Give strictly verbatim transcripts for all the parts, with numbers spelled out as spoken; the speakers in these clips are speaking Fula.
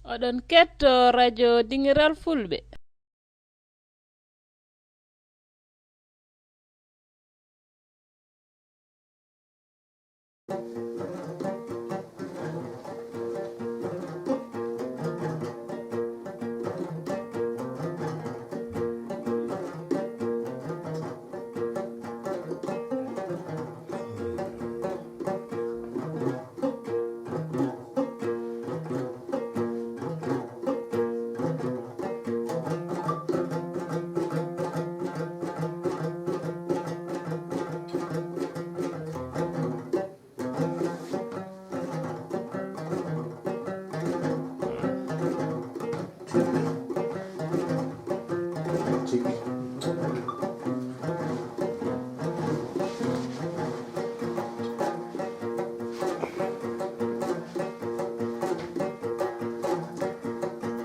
Oɗon keɗto radio Dingiral Fulɓe.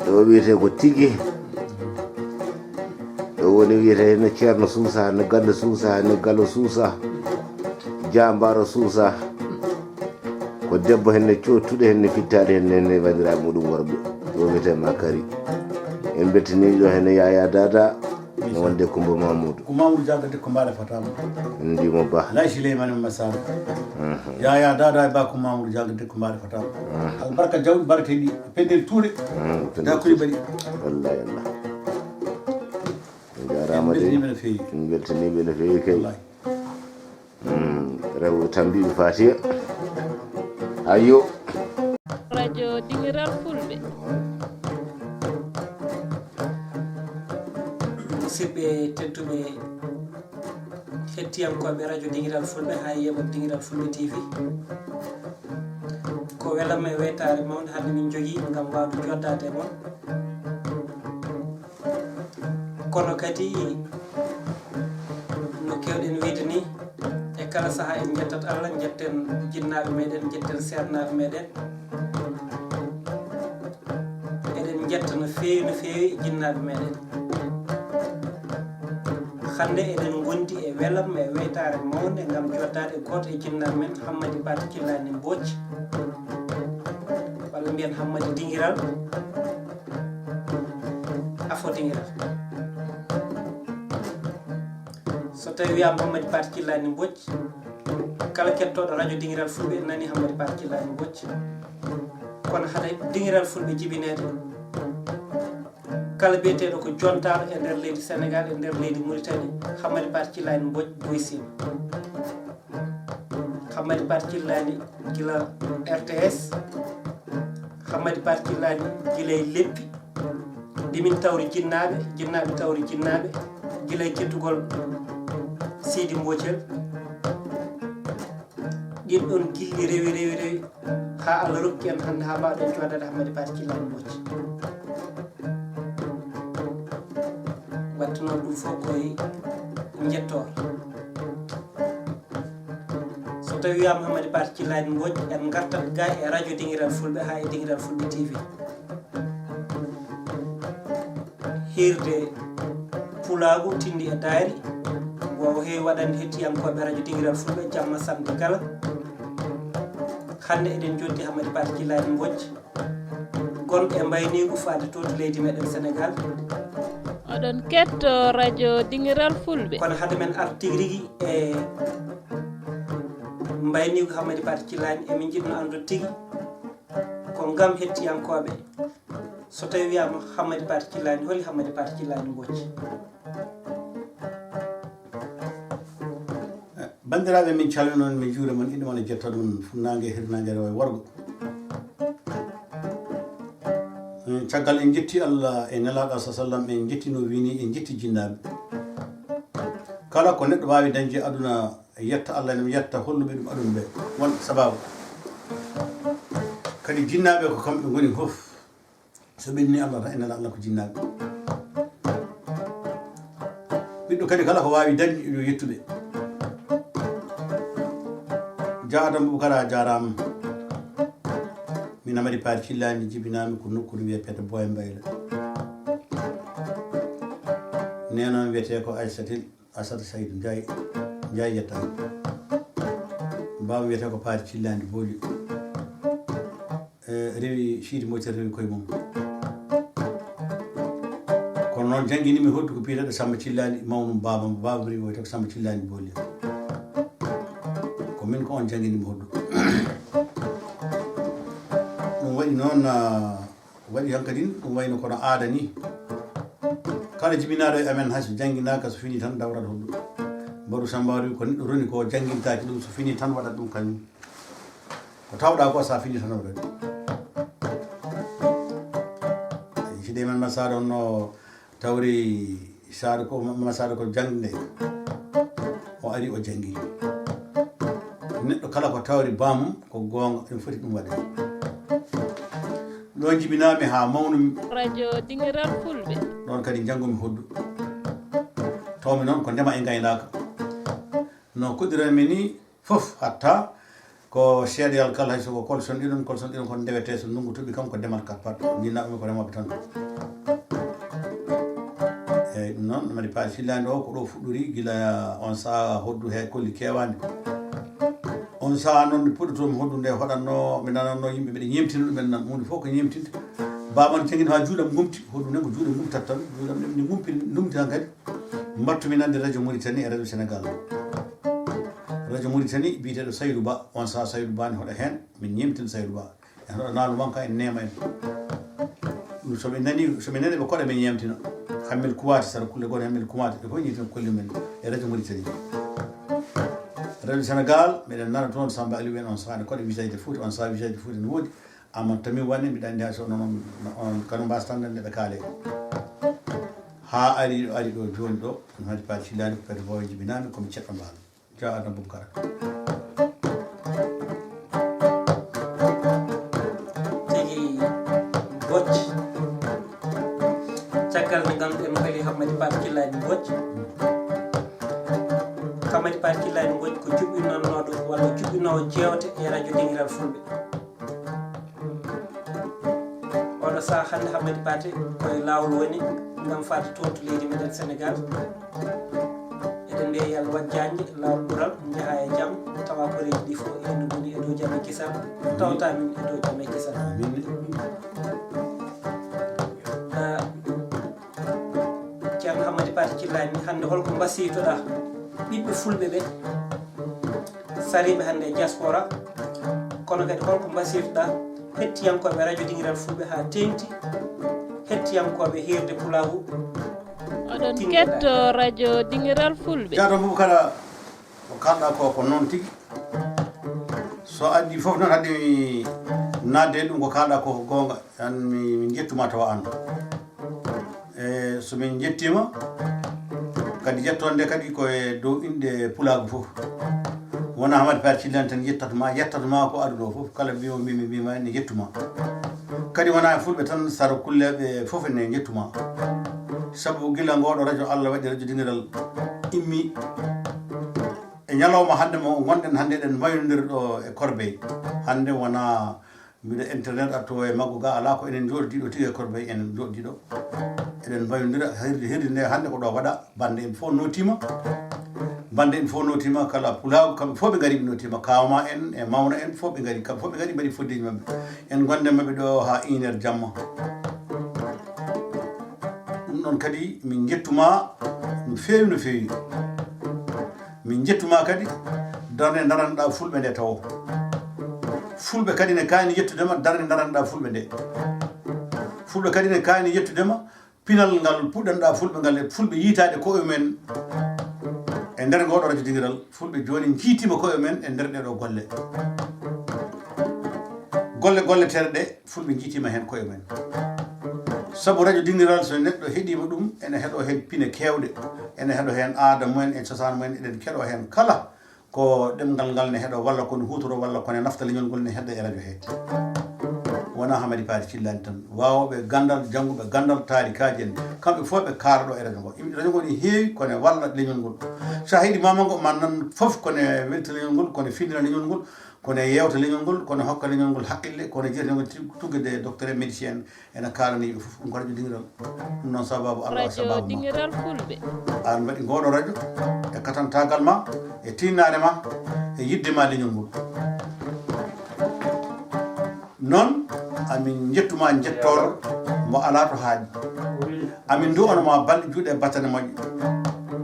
Ɗo wiyetee ko tigi. Ɗo woni wiyetee hene Ceerno Suusa, hene Galle Suusa, hene Galo Suusa, Jaambaaro Suusa. Ko debbo hene cootuɗe, hene fittaɗe, hene, hene banndiraaɓe muɗum worɓe. Ɗo wiyetee Makari. En mbeltanii ɗo hene Yaya Dada. No wonde Kumba Mamoudou. Ko Mamoudou Diaga de Kumba de Fatama. Ndimo ba. Lay Souleymane Massar. Yaya Dada e ba ko Mamoudou Diaga de Kumba de Fatama. Albarka jawdi barke ɗi. Pendel Touré. Da kuli bari. Wallahi Allah. En jaaraama de. En mbeltanii ɓe no feewi. En mbeltanii ɓe no feewi kay. Wallahi. Mm, rew tambiiɓe Fatiya. Ayyo. Radio Dingiral Fulɓe. Musidɓe tedduɓe, hettiyankooɓe Radio Dingiral Fulɓe, haa yeeɓo Dingiral Fulɓe T V. Ko welam e weytaare mawnde hannde min njogii ngam waawde joddaade e mon. Kono kadi, no keewɗen wiyde ni, e kala sahaa en njettat Allah, njetten jinnaaɓe meɗen, njetten seernaaɓe meɗen. Eɗen njetta no feewi, no feewi jinnaaɓe meɗen. Hannde eɗen ngondi e welam e weytaare mawnde ngam joddaade e gooto e jinnaaɓe men, Hammadi Paate Killani Mbooc, walla mbiyen Hammadi Dingiral. Afo Dingiral. So tawi wiyaama Hammadi Paate Killani Mbooc, kala kettooɗo radio Dingiral Fulɓe nani Hammadi Paate Killani Mbooc. Kono hade Dingiral Fulɓe jibineede, kala biyeteeɗo ko jontaaɗo e nder leydi Senegal, e nder leydi Mauritanie, Hammadi Paate Killani Mbooc boysiima. Hammadi Paate Killani gila R T S, Hammadi Paate Killani gila e leppi, ɗi min tawri jinnaaɓe, jinnaaɓe tawri jinnaaɓe, gila e kettugol Sidi Mbocel. Ɗin ɗon gilli rewi, rewi, rewi, haa Allah rokki en hannde haa mbaawɗen jooɗaade Hammadi Paate Killani Mbooc. Waɗde noon ɗum fof koye njettoor. So tawi wiyaama Hammadi Paate Killani Mbooc, en ngartat ga e radio Dingiral Fulɓe haa e Dingiral Fulɓe T V. Hiirde pulaagu tindi e daayri, wo heewi waɗande hettiyankooɓe radio Dingiral Fulɓe jamma samedi kala. Hannde eɗen joddi Hammadi Paate Killani Mbooc, gonɗo e mbayniigu faade to to leydi meɗen Senegal. Oɗon keɗto radio Dingiral Fulɓe. Kono hade men ar tigi rigi e mbayniigu Hammadi Paate Killani, emin njiɗno anndude tigi ko ngam hettiyankooɓe, so tawi wiyaama Hammadi Paate Killani, holi Hammadi Paate Killani Mbooc? Banndiraaɓe, min calmina on, min njuura mon, inɗe mon e jettode mon, funnaange e hirnaange, rewo e worgo. Eh, caggal en njetti Allah e Nelaaɗo sa sallam, en njetti no wini, en njetti jinnaaɓe. Kala ko neɗɗo waawi dañde e aduna, yetta Allah, ene yetta holluɓe ɗum aduna ɓe. Won sababu. Kadi jinnaaɓe ko kamɓe ngoni fof. So ɓenni Allah tan, ene Allah ko jinnaaɓe. Ɓiɗɗo kadi kala ko waawi dañde, yo yettuɓe. Dia Adama Boubacar, a jaaraama. Min Amady Paate Cillani jibinaami ko nokku no wiyee Pete Boye Mbayla. Neene am wiyetee ko Aysata, Aysata Saydu Njaay, Njaay yettaani. Baaba wiyetee ko Paate Cillani Booli. eh, rewi Siidi Moƴƴi Taal rewi koye mum. Kono noon jannginimi hoddu ko biyeteeɗo Samba Cillani, mawnum baabam, baabam rewi wiyetee ko Samba Cillani Booli. Ko min ko on jannginimi hoddu. Ɗum waɗi noon, ah, waɗi hankadin ɗum wayno kono aada ni. Kala jibinaaɗo e amen hay so jannginaaka, so fini tan dawrat hoddu. Mbaru Samba rewi ko neɗɗo roni ko janngintaaki ɗum, so fini tan waɗat ɗum kañum. Ko tawɗa ko sa fini tan waɗat. Sidi men Masar on no tawri Saare ko, Mama Saare ko jaŋde. O ari o janngi. Neɗɗo kala ko tawri baamum ko goonga, ene foti ɗum waɗde. Ɗo jibinaami haa mawnumi. Radio Dingiral Fulɓe. Ɗoon kadi njanngumi hoddu. Tawmi noon ko ndema e ngaynaaka. No koɗdiranmi ni, fof, hatta ko seedeyal kala, hay so ko kolson ɗiɗon, kolson ɗiɗon kon ndewete so ndunngu toɓi kam ko demal kat pat. Min naɓmi ko remooɓe tan. Eyyi, ɗum noon, Madi Paali Sillaani o, ko ɗo fuɗɗori, gila on sahaa hoddu he kolli keewaani. On sahaa noon nde puɗɗotoomi hoddu nde hoɗatno, mi nanatno yimɓe mbiɗa ñeemtina ɗumen nan, huunde fof ko ñeemtinde. Baaba ne jangini haa juuɗam gumti, hoddu nden ko juuɗe gumtat tan, juuɗam ɗe ne gumpi, numti han kadi. Mbattumi nande Radio Mauritanie e Radio Sénégal. Radio Mauritanie biyeteeɗo Saydou Ba, on sahaa Saydou Ba ne hoɗa heen, min ñeemtina Saydou Ba. En hoɗa Naalu Manka, en neema en. Ɗum so ɓe nani, so ɓe nani ɓe koɗa ɓe ñeemtina. Hammel Kuwaati, sara kulle gooto Hammel Kuwaati, ɓe fof ñeemtina kolli men e Radio Mauritanie. Radio Sénégal, meɗen nana toon Samba Aliou en on sahaa ne koɗa Visage de Fouta, on sahaa Visage de Fouta ne woodi. Amma Tamim Wane, mbiɗa anndi hay so onon, on, kano mbastan nande ɓe kaale. Haa ari ɗo, ari ɗo jooni ɗo, ɗum Madi Paali Sillaani ko kadi Boy jibinaami, ko mi ceɗɗo mbaalo. Jaa Adama Bubakar. Tigi Mbodj. Caggal nde ngannduɗen Mali Hammadi Paali Sillaani Mbodj. Hammadi Paali Sillaani Mbodj ko juɓɓinannooɗo walla juɓɓinoowo jeewte e Radio Dingiral Fulɓe. Oɗo sahaa hannde Hammadi Paate ko e laawol woni ngam faade toon to leydi meɗen Sénégal. Eɗen mbiya yo Allah waɗ jaajnde, laawol ɓural, njaha e jam, tawa koreeji ɗi fof ene ngoni e dow jam e kisal, tawta min e dow jam e kisal. Amiin. Ah, Ceerno Hammadi Paate Sillaani, hannde holko mbasiytoɗaa ɓiɓɓe fulɓe ɓe? Sariiɓe hannde e diaspora, kono kadi holko mbasiytoɗaa hettiyankooɓe Radio Dingiral Fulɓe haa teeŋti, hettiyankooɓe Hiirde Pulaagu? Oɗon ketto Radio Dingiral Fulɓe. Jaato Bubakara, ko kaalɗaa ko, ko noon tigi. So addi fof noon, haɗde mi naatde e ɗum, ko kaalɗaa ko, ko goonga. An mi, min njettuma tawa an. E so min njettiima, kadi yettoonde kadi ko e dow inɗe pulaagu fof. Wonaa Hammadi Paate Sillaani tan yettata ma, yettata ma ko aduna o fof. Kala mbiyo mbimi, mbima ene njettuma. Kadi wonaa e fulɓe tan, sara kulleeɓe fof ene njettuma. Sabu gila ngooɗo radio Allah waɗi Radio Dingiral immi. E ñalawma hannde mo ngonɗen hannde, eɗen mbaynodira ɗo e Corbeil. Hannde wonaa mbiɗo internet atto e maggo ga, alaa, ko enen njooɗdi ɗo tigi e Corbeil, enen njooɗdi ɗo. Eɗen mbaynodira, hirde, hirde nde hannde ko ɗo waɗa, bannde en fof nootiima. Bannde en fof nootiima, kala pulaagu, kamɓe fof ɓe ngari, ɓe nootiima. Kawma en e mawna en fof ɓe ngari, kamɓe fof ɓe ngari, mbaɗi foddeeji maɓɓe. En ngonde maɓɓe ɗo haa une heure jamma. Ɗum ɗon kadi min njettuma no feewi, no feewi. Min njettuma kadi darnde ndaranɗa fulɓe nde tawo. Fulɓe kadi ne kaani yettude ma darnde ndaranɗa fulɓe nde. Fulɓe kadi ne kaani yettude ma pinal ngal puɗɗanɗa fulɓe ngal, e fulɓe yiitaade koye men e nder ngoɗo radio dingiral. Fulɓe jooni njiitima koye men e nder ɗeɗo golle. Golle golleteeɗe ɗe, fulɓe njiitima heen koye men. Sabu radio dingiral, so neɗɗo heɗima ɗum, ene heɗo heen pine keewɗe, ene heɗo heen aada mumen e cosaan mumen, eɗen keɗo heen kala ko ɗemngal ngal ne heɗo, walla ko ne huutoro, walla ko ne nafta leñol ngol ne hedda e radio he. Wonaa Hammadi Paate Sillaani tan, waawɓe ganndal, jannguɓe ganndal, taarikaaji en, kamɓe fof ɓe kaara ɗo e radio ngo. Yimɓe radio ngo ne heewi, ko ne walla leñol ngol. So a heɗi Mama ngo, ma nan fof ko ne welta leñol ngol, ko ne findina leñol ngol, ko ne yeewta leñol ngol, ko ne hokka leñol ngol haqqille, ko ne jeeta leñol ngol, tuggude docteur e médecin en, ene kaalani yimɓe fof. Ɗum ko radio dingiral. Ɗum noon sababu Allah, o sababu ma. Dingiral Fulɓe. An mbaɗi ngoɗo radio e katantaagal ma, e tiinnaare ma, e yiɗde ma leñol ngol. Noon, Amin njettuma njettoor mo alaa to haaɗi. Amin du'anoma balɗe juuɗe battane moƴƴe.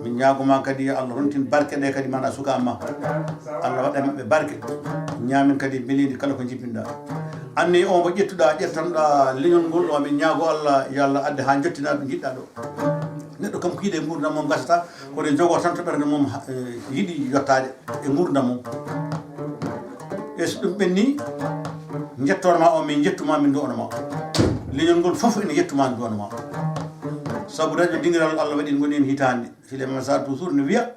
Min ñaagoma kadi yo Allah rontin barke ɗe kadi mana suka ma. Allah waɗa maɓɓe barke. Ñaamin kadi belindi kala ko jibinɗa. Anni o mo ƴettuɗa, ƴettanɗa leñol ngol ɗo, min ñaago Allah yo Allah adde ha jottina ɗo jiɗɗa ɗo. Neɗɗo kam ko yiɗe nguurdam mum gasata, kono jogo tan to ɓernde mum, eh, yiɗi yottaade e nguurdam mum. E so ɗum ɓenni, njettoor ma o, min njettuma, min du'anoma. Leñol ngol fof ene yettuma, du'anoma. Sabu radio Dingiral Allah waɗi ngoni en hitaande. Souleymane Sarr toujours ne wiya,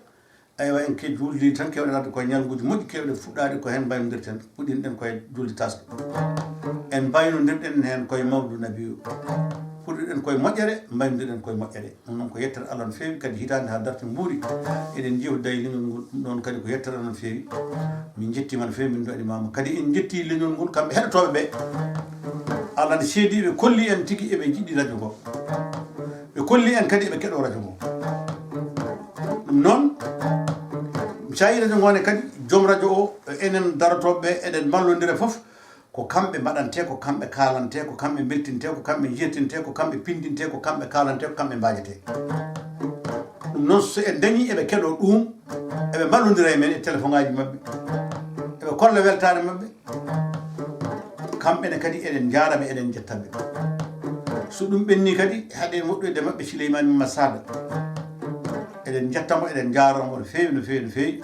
aywa, en ke juldi tan kewɗen adde koye ñalnguuji moƴƴi kewɗe fuɗɗaade ko heen mbaynodirten. Puɗɗinɗen koye julde taske. En mbaynodirɗen heen koye mawdu nabiyu. Puɗɗiɗen koye moƴƴere, mbaynodirɗen koye moƴƴere. Ɗum noon ko yettere Allah no feewi, kadi hitaande haa darti mbuuri. Eɗen jewtida e leñol ngol, ɗum ɗoon kadi ko yettere Allah no feewi. Min njettiima no feewi, min ndoɗimaama. Kadi en njetti leñol ngol, kamɓe heɗotooɓe ɓe. Allah ne seedi, ɓe kolli en tigi eɓe njiɗi radio ngo. Ɓe kolli en kadi eɓe keɗo radio ngo. Ɗum noon, cayi radio ngo ne kadi, joom radio o, enen darotooɓe ɓe, eɗen mallondira fof. Ko kamɓe mbaɗante, ko kamɓe kaalante, ko kamɓe mbeltinte, ko kamɓe jettinte, ko kamɓe pindinte, ko kamɓe kaalante, ko kamɓe mbaajete. Ɗum noon, so en dañi eɓe keɗo ɗum, eɓe mballondira e men e téléphone ngaji maɓɓe. Eɓe kolla weltaare maɓɓe. Kamɓe ne kadi eɗen njaaraɓe, eɗen njettaɓe. So ɗum ɓenni kadi, haɗen woɗɗoyde maɓɓe Souleymane Masada. Eɗen njettamo, eɗen njaaramo no feewi, no feewi, no feewi.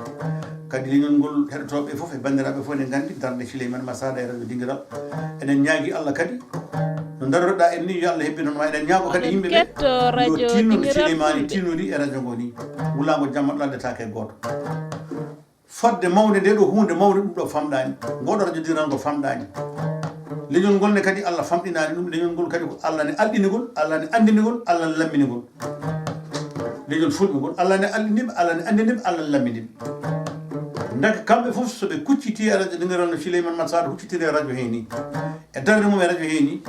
Kadi leñol ngol heɗotooɓe fof e banndiraaɓe fof ne nganndi darnde Souleymane Masada e radio Dingiral. Eɗen ñaagi Allah kadi no ndaroɗa en ni, yo Allah hebbin hono ma. Eɗen ñaago kadi yimɓe ɓe yo tinno no Souleymane tinnori e radio ngo ni. Wulaango jamma ɗaldetaake e gooto. Fodde mawnde nde ɗo huunde mawnde ɗum ɗo famɗaani. Ngoɗo radio Dingiral ngo famɗaani. Leñol ngol ne kadi Allah famɗinaani ɗum. Leñol ngol kadi ko Allah ne alɗini ngol, Allah ne anndini ngol, Allah ne lammini ngol. Leñol fulɓe ngol, Allah ne alɗini ɓe, Allah ne anndini ɓe, Allah ne lammini ɓe. Ndeke kamɓe fof so ɓe kucciti e radio Dingiral no Souleymane Masada huccitiri e radio he ni. E darnde mum e radio he ni.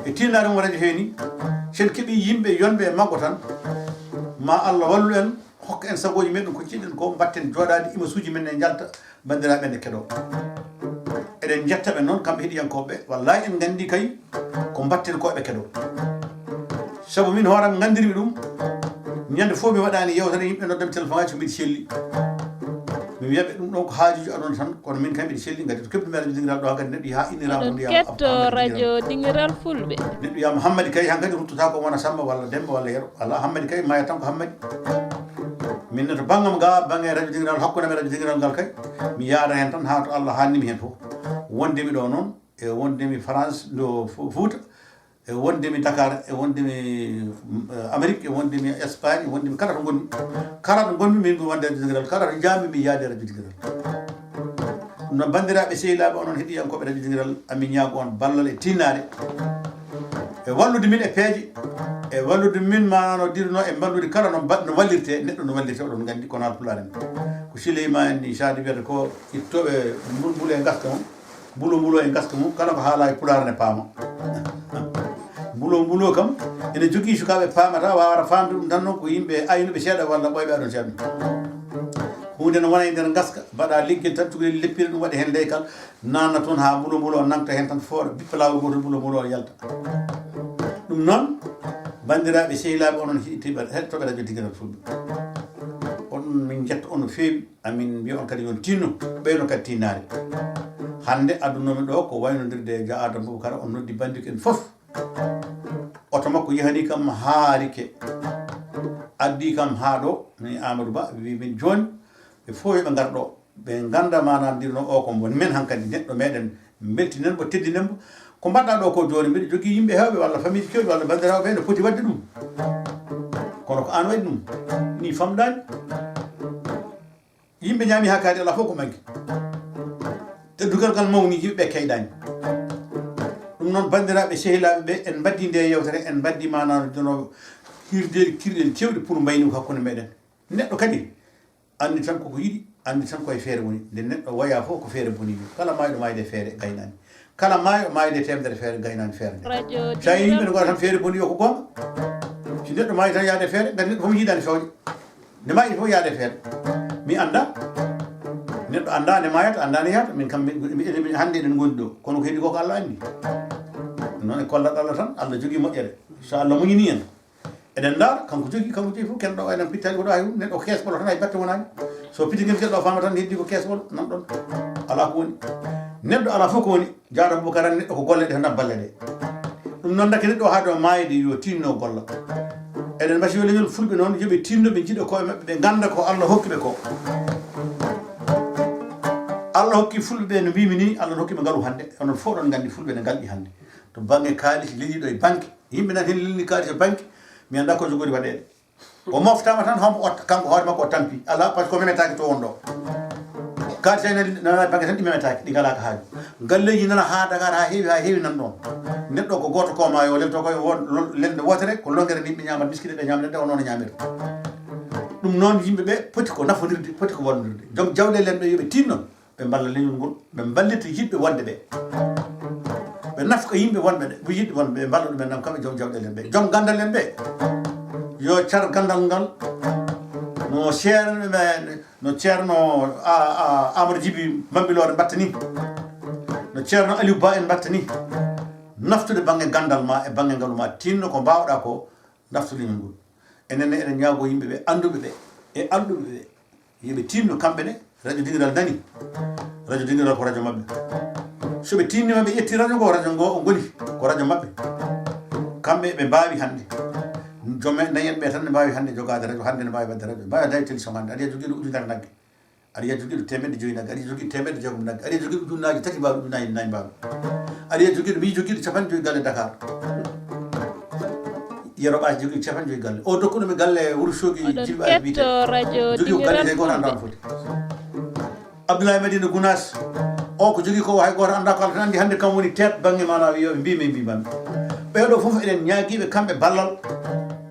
E tinnaare mum e radio he ni. Sen keɓi yimɓe yonɓe e maggo tan. Ma Allah wallu en. Hokka en sagooji men ɗum ko jiɗɗen ko, mbatten jooɗaade, image uji men ne njalta, banndiraaɓe ne keɗoo. Eɗen njetta ɓe noon, kamɓe heɗiyankooɓe ɓe, wallaay en nganndi kay ko mbatten ko ɓe keɗoo. Sabu min hooram nganndirmi ɗum, ñande fof mi waɗaani yewtere, yimɓe noddami téléphone aji so mbiɗa selli. Mi wiya ɓe ɗum ɗon ko haajuuji aduna tan, kono min kay mbiɗa selli, ngaddi to keɓtumi radio Dingiral ɗo, hankadi neɗɗo yaha inniraama. Oɗon keɗto radio Dingiral Fulɓe. Neɗɗo wiyama Hammadi Kay, hankadi ruttata ko wona Samba walla Demba walla Yero. Ala, Hammadi Kay, maya tan ko Hammadi. Min ne to banngam ga, bannge radio Dingiral, hakkunde men radio Dingiral ngal kay, mi yaada heen tan haa to Allah haannimi heen fof. Wondemi ɗo noon, e wondemi France, ɗo Fu-, Fuuta, e wondemi Dakar, e wondemi, mm, eh, Amérique, e wondemi Espagne, e wondemi kala to ngonmi. Kala to ngonmi, min mi wonde radio Dingiral, kala to njaami, mi yaade radio Dingiral. Ɗum noon, banndiraaɓe sehilaaɓe, onon heɗiyankooɓe radio Dingiral, amin ñaago on ballal e tinnaare. E wallude min e peeje, e wallude min ma no dirno e mballude kala no mba-, no wallirte, neɗɗo no wallirte, oɗon nganndi kono Haalpulaar en. Ko Sileymaani Saadi wiyata ko ittooɓe mbul-, mbule ngaska mum, mbulo mbulo e ngaska mum, kala ko haala e Pulaar ne paama. Mbulo mbulo kam, ene jogii sukaaɓe paamata, waawata faamde ɗum tan noon ko yimɓe aynuɓe seeɗa walla ɓooyɓe aduna seeɗa. Huunde no wona e nder ngaska, mbaɗa leggel tan, cukalel leppire ɗum waɗa heen leykal, nanna toon haa mbulo mbulo nangta heen tan fooɗa, bippa laawol gootol mbulo mbulo yalta. Ɗum noon, banndiraaɓe sehilaaɓe, onon heɗitoɓe, heɗitoɓe radio Dingiral Fulɓe. On min njetta on no feewi, amin mbiya on kadi yon tinno, ɓeyno kadi tinnaare. Hannde addunomi ɗo ko waynodirde e Dia Adama Boubacar, on noddi bandiko en fof. Oto makko yahani kam haa Rikke. Addi kam haa ɗo, min Amadou Ba, wi min jooni, ɓe fof yo ɓe ngar ɗo. Ɓe ngannda maanaam ndirno o ko mon men hankadi neɗɗo meɗen mbeltinen mo, teddinen mo. Ko mbaɗɗa ɗo ko jooni, mbiɗa jogii yimɓe heewɓe walla famiiji keewɗi walla banndiraaɓe ɓe no poti waɗde ɗum. Kono ko aan waɗi ɗum. Ni famɗaani. Yimɓe ñaami haa kaari, alaa fof ko manki. Teddungal ngal mawni, yimɓe kayɗaani. Ɗum noon, banndiraaɓe sehilaaɓe ɓe, en mbaɗdi nde yewtere, en mbaɗdi maanaam jono hirdeeli kirɗel cewɗi pour mbayni ko hakkunde meɗen. Neɗɗo kadi anndi tan koko yiɗi, anndi tan koye feere woni. Nde neɗɗo waya fof ko feere boni. Kala maayɗo maayde feere gaynaani. Kala maayɗo maayde teemedere feere gaynaani feere nde. So a yii yimɓe ne ngona tan feere boni yo ko goonga. Si neɗɗo maayi tan yaade feere, ngati neɗɗo fof mi yiɗaani fewde. Nde maayi fof yaade feere. Mi annda. Neɗɗo anndaa nde maayata, anndaa nde yahata. Min kam, min, min, min, hannde eɗen ngondi ɗo. Kono ko heedi ko, ko Allah anndi. Noon e kollaɗo Allah tan, Allah jogii moƴƴere. So Allah muñinii en, eɗen ndaara, kanko jogii, kanko jogii fof. Ken ɗo, enen pittaali ko ɗo hay huunde. Neɗɗo ko kees ɓolo tan, hay batte wonaani. So pitti ngel, keɗɗo faama tan, heddi ko kees ɓolo, nan ɗon. Alaa ko woni. Neɗɗo alaa fof ko woni. Jaada Bubakar, neɗɗo ko golle ɗe tan, na balle ɗe. Ɗum noon, ndake neɗɗo haa ɗo maayde, yo tinno golla. Eɗen mbasi yo leñol fulɓe noon, yo ɓe tinno, ɓe njiɗa koye maɓɓe, ɓe ngannda ko Allah hokki ɓe ko. Allah hokki fulɓe ɓe, no mbimi ni, Allah hokki ɓe ngalu hannde. Onon fof ɗon nganndi fulɓe ne ngalɗi hannde. To bannge kaalis, leliɗo e banque. Yimɓe nan heen lelni kaalis e banque, mi anndaa ko jogori waɗeede. O moftaama tan, hombo o, kanko hoore makko o tampi. Alaa, par ce que o memetaake to won ɗo. Kaalis ay nani, nana banque tan ɗi memetaake, ɗi ngalaaka haaju. Galleeji nana haa Dakar, haa heewi, haa heewi nan ɗon. Neɗɗo ko gooto ko ma yo lelto koye won, lel-, lelde wootere, ko longere ni ɓe ñaamat miskine, ɓe ñaama ledde, o noon o ñaamirta. Ɗum noon yimɓe ɓe poti ko nafondirde, poti ko wallondirde. Joom jawɗeele en ɓe yo ɓe tinno, ɓe mballa leñol ngol, ɓe mballita yiɗɓe wonde ɓe. Ɓe nafka yimɓe wonɓe ɓe, yiɗɓe wonɓe ɓe, ɓe mballa ɗumen nam kamɓe joom jawɗeele en ɓe, joom gandal en ɓe. Yo car gandal ngal, no ceerno, no ceerno, a, a, Amadou Djiby Mambilor mbatta ni, no ceerno Aliou Ba en mbatta ni, naftude bannge gandal ma e bannge ngalu ma, tinno ko mbaawɗa ko, naftu leñol ngol. Enen ne eɗen ñaago yimɓe ɓe, annduɓe ɓe e alɗuɓe ɓe, yo ɓe tinno kamɓe ne. Radio Dingiral nani. Radio Dingiral ko radio maɓɓe. So ɓe tinni ma, ɓe ƴetti radio ngo, radio ngo o ngoni ko radio maɓɓe. Kamɓe ɓe mbaawi hannde. Joom en, nayi en ɓe tan ne mbaawi hannde jogaade radio, hannde ne mbaawi waɗde radio. Mbaawi waɗde télévision hannde. Aɗa yiya jogiiɗo ujunere nagge. Aɗa yiya jogiiɗo teemedde joyi nagge. Aɗa yiya jogiiɗo ujunnaji tati mbaalu, ujunnaji nayi mbaalu. Aɗa yiya jogiiɗo, mi jogiiɗo capanɗe joyi galle Dakar. Yero Ɓaas jogii capanɗe joyi galle. O dokkuɗo mi galle Wuro Soogi. Oɗon Jilɓe Ɓaas mbiyetee. Ƴetto radio Jogii ko galle Dingiral tawi gooto anndaa no Fulɓe. Foti. Abdoulaye Madina Gounass. O ko jogii ko hay gooto anndaa ko Allah tan anndi. Hannde kam woni teet bannge maana wiyo ɓe mbii min mbii man. Ɓee ɗo fof eɗen ñaagiiɓe kamɓe ballal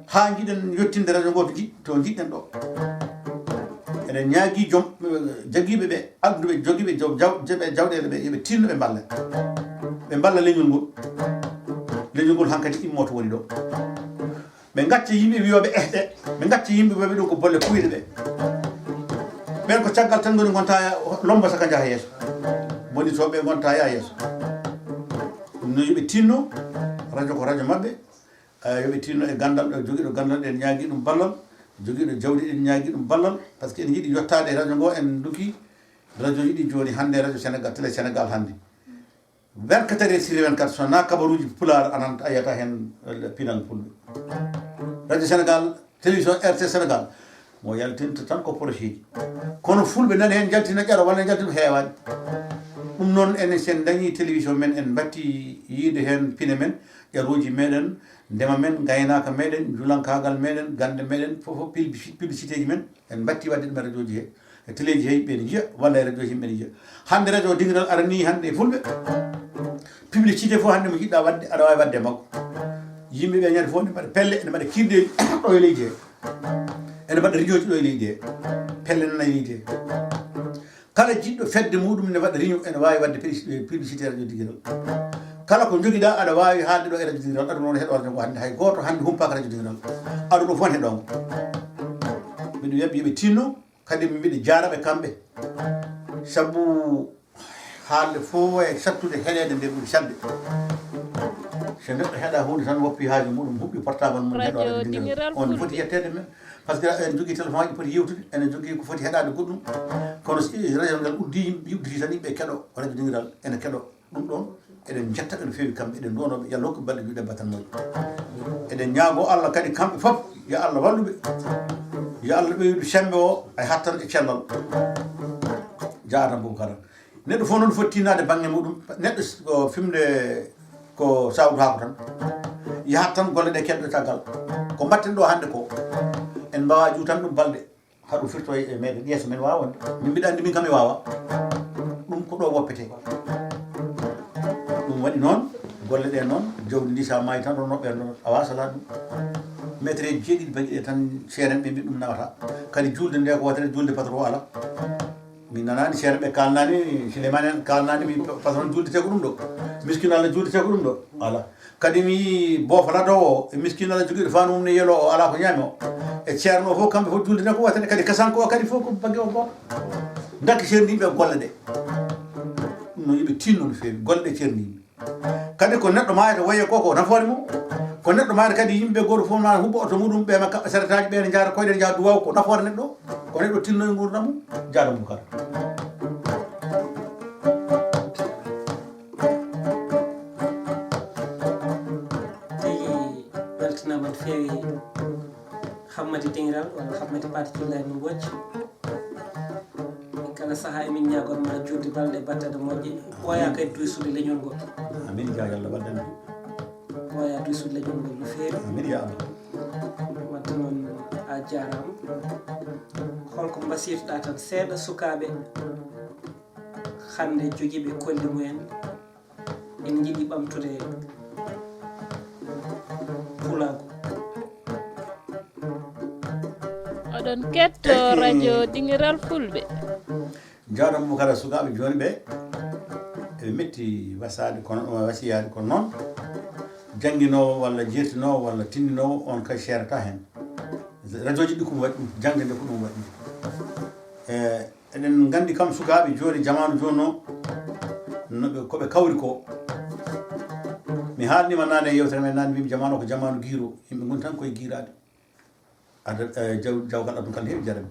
haa njiɗen yottinde radio ngo to jiɗ-, to njiɗɗen ɗo. Eɗen ñaagii joom, eh, jagiiɓe ɓe, adduɓe, jogiiɓe joom jaw-, jaw-, jawɗeele ɓe, yo ɓe tinno ɓe mballa. Ɓe mballa leñol ngol. Leñol ngol hankadi immo to woni ɗo. Ɓe ngacca yimɓe wiyooɓe ehɗe. Ɓe ngacca yimɓe wiyooɓe ɗum ko bolle kuyɗe ɓe. Ɓen ko caggal tan ngoni ngonta ya-, lomba saka njaha yeeso. Boni to ɓe ngonta ya yeeso. Ɗum noon yo ɓe tinno, radio ko radio maɓɓe. Eh, yo ɓe tinno e gandal, ɗo jogiiɗo gandal, ɗen ñaagii ɗum ballal, jogiiɗo jawdi, ɗen ñaagii ɗum ballal, par ce que en njiɗi yottaade e radio ngo, en nduki radio yiɗi jooni hannde, radio Sénégal, Télé Sénégal hannde. Vingt-quatre heures sur vingt-quatre, so wonaa kabaruuji Pulaar, a nanat, a yiyata heen, eh, pinal Fulɓe. Radio Sénégal, télévision R T Sénégal, mo yaltinta tan ko projet ji. Kono Fulɓe nani heen njaltina ƴaro walla njaltina ko heewaani. Ɗum noon, enen sen dañii télévision men, en mbatti yiyde heen pine men, ƴaruuji meɗen, ndema men, ngaynaaka meɗen, njulankaagal meɗen, gannde meɗen, fof, fof, publici-, publicité ji men, en mbatti waɗde ɗum e radio ji he, e télé ji he, yimɓe ne njiya, walla e radio ji yimɓe ne njiya. Hannde radio Dingiral aranii hannde e Fulɓe. Publicité fof hannde mo njiɗɗa waɗde, aɗa waawi waɗde e makko. Yimɓe ɓe ñande fof ne mbaɗa pelle, ene mbaɗa kirɗeeli ɗo e leydi he. Ene mbaɗa riñooji ɗo e leydi he. Pelle nana e leydi he. Kala jiɗɗo fedde muɗum ne waɗa réunion, ene waawi waɗde publi-, publicité radio Dingiral. Kala ko njogiɗaa, aɗa waawi haalde ɗo e radio Dingiral. Aduna o ne heɗo radio ngo hannde. Hay gooto hannde humpaaka radio Dingiral. Aduna o fof ne heɗoo ngo. Mbiɗo wiya ɓe, yo ɓe tinno, kadi mbiɗo jaara ɓe kamɓe. Sabu haalde fof e sattude heɗeede nde ɓuri saɗde. So neɗɗo heɗa huunde tan, woppi haaju muɗum, huɓɓi portable mum, heɗo radio Dingiral. On foti yetteede men. Par ce que eɗen njogii téléphone aji poti yewtude, eɗen njogii ko foti heɗaade goɗɗum. Kono so radio ngal uddi, yimɓe udditi tan, yimɓe keɗo radio Dingiral, ene keɗo. Ɗum ɗoon, eɗen njetta ɓe no feewi kamɓe, eɗen nduwanoo ɓe, yo Allah hokku ɓe balɗe juuɗe battane moƴƴe. Eɗen ñaagoo Allah kadi kamɓe fof, yo Allah wallu ɓe. Yo Allah ɓeydu semmbe o, e hattan e cellal. Jaaraama Boubacar. Neɗɗo fof noon foti tinnaade bannge muɗum. Neɗɗo s-, ko fimde ko sawdu haako tan. Yahat tan golle ɗe keddo caggal. Ko mbatten ɗo hannde ko, en mbaawaa juutan ɗum balɗe, haɗum firtoye e meɗen, yeeso men waawa wonde. Min mbiɗa anndi min kam mi waawa. Ɗum ko ɗo woppete. Ɗum waɗi noon, golle ɗe noon, jawdi ndi sa maayi tan, ɗon woɓɓe ɗon, a waasa laaɗum. Meetereeji jeeɗiɗi baɗi ɗe tan, seerenɓe mbi ɗum nawata. Kadi juulde nde ko wootere, juulde patron alaa. Mi nanaani seerenɓe kaalnaani, Souleymane en kaalnaani mi patron juulde te ko ɗum ɗo. Miskiino Allah juulde te ko ɗum ɗo. Alaa. Kadi mi yii boofo ladoowo o, e miskiino Allah jogiiɗo faandu mum ne yeloo o, alaa ko ñaami o. E ceerno o fof, kamɓe fof juulde ne ko wootere, kadi kasanko o kadi fof ko bannge o gooto. Ndakki ceerniiɓe golle ɗe. Ɗum noon, yo ɓe tinno no feewi, golle ɗe ceerniiɓe. Kadi ko neɗɗo maayata woye ko, ko nafoore mum. Ko neɗɗo maayata kadi, yimɓe gooto fof ma huɓɓo oto muɗum, ɓe ma kaɓɓa saretaaji, ɓe ne njaara koyɗe, njaha duwaw, ko nafoore neɗɗo. Ko neɗɗo tinno e nguurndam mum, jaaraama Boubacar. Tigi weltanaama no feewi Hammadi Diŋiral walla Hammadi Paate Cillay no Mbooc. Kala sahaa emin ñaagon ma juutde balɗe battane moƴƴe, ɓooya kadi duysude leñol ngol. Amin, ya Allah, waɗan. Ɓooya duysude leñol ngol no feewi. Amin, ya Allah. Wadde noon a jaaraama. Holko mbasiytoɗaa tan seeɗa sukaaɓe hannde jogiiɓe kolli mumen, en njiɗi ɓamtude pulaagu. Oɗon ketto radio Diŋiral Fulɓe. Jaaɗo mo kala sukaaɓe jooni ɓe eɓe metti wasaade kono wasiyaade kono noon jannginoowo walla jeertinoowo walla tinndinoowo on kay seerata heen. Radioji ɗi ko ɗum waɗi ɗum, jannde nde ko ɗum waɗi ɗum. E eɗen nganndi kam sukaaɓe jooni, jamaanu jooni o, no ɓe, ko ɓe kawri ko. Mi haalniima naane e yeewtere men naane, mbimi jamaanu o ko jamaanu giiro, yimɓe ngoni tan koye giiraade. Ada, eh, jaw, jawkal aduna kala heewi jarani.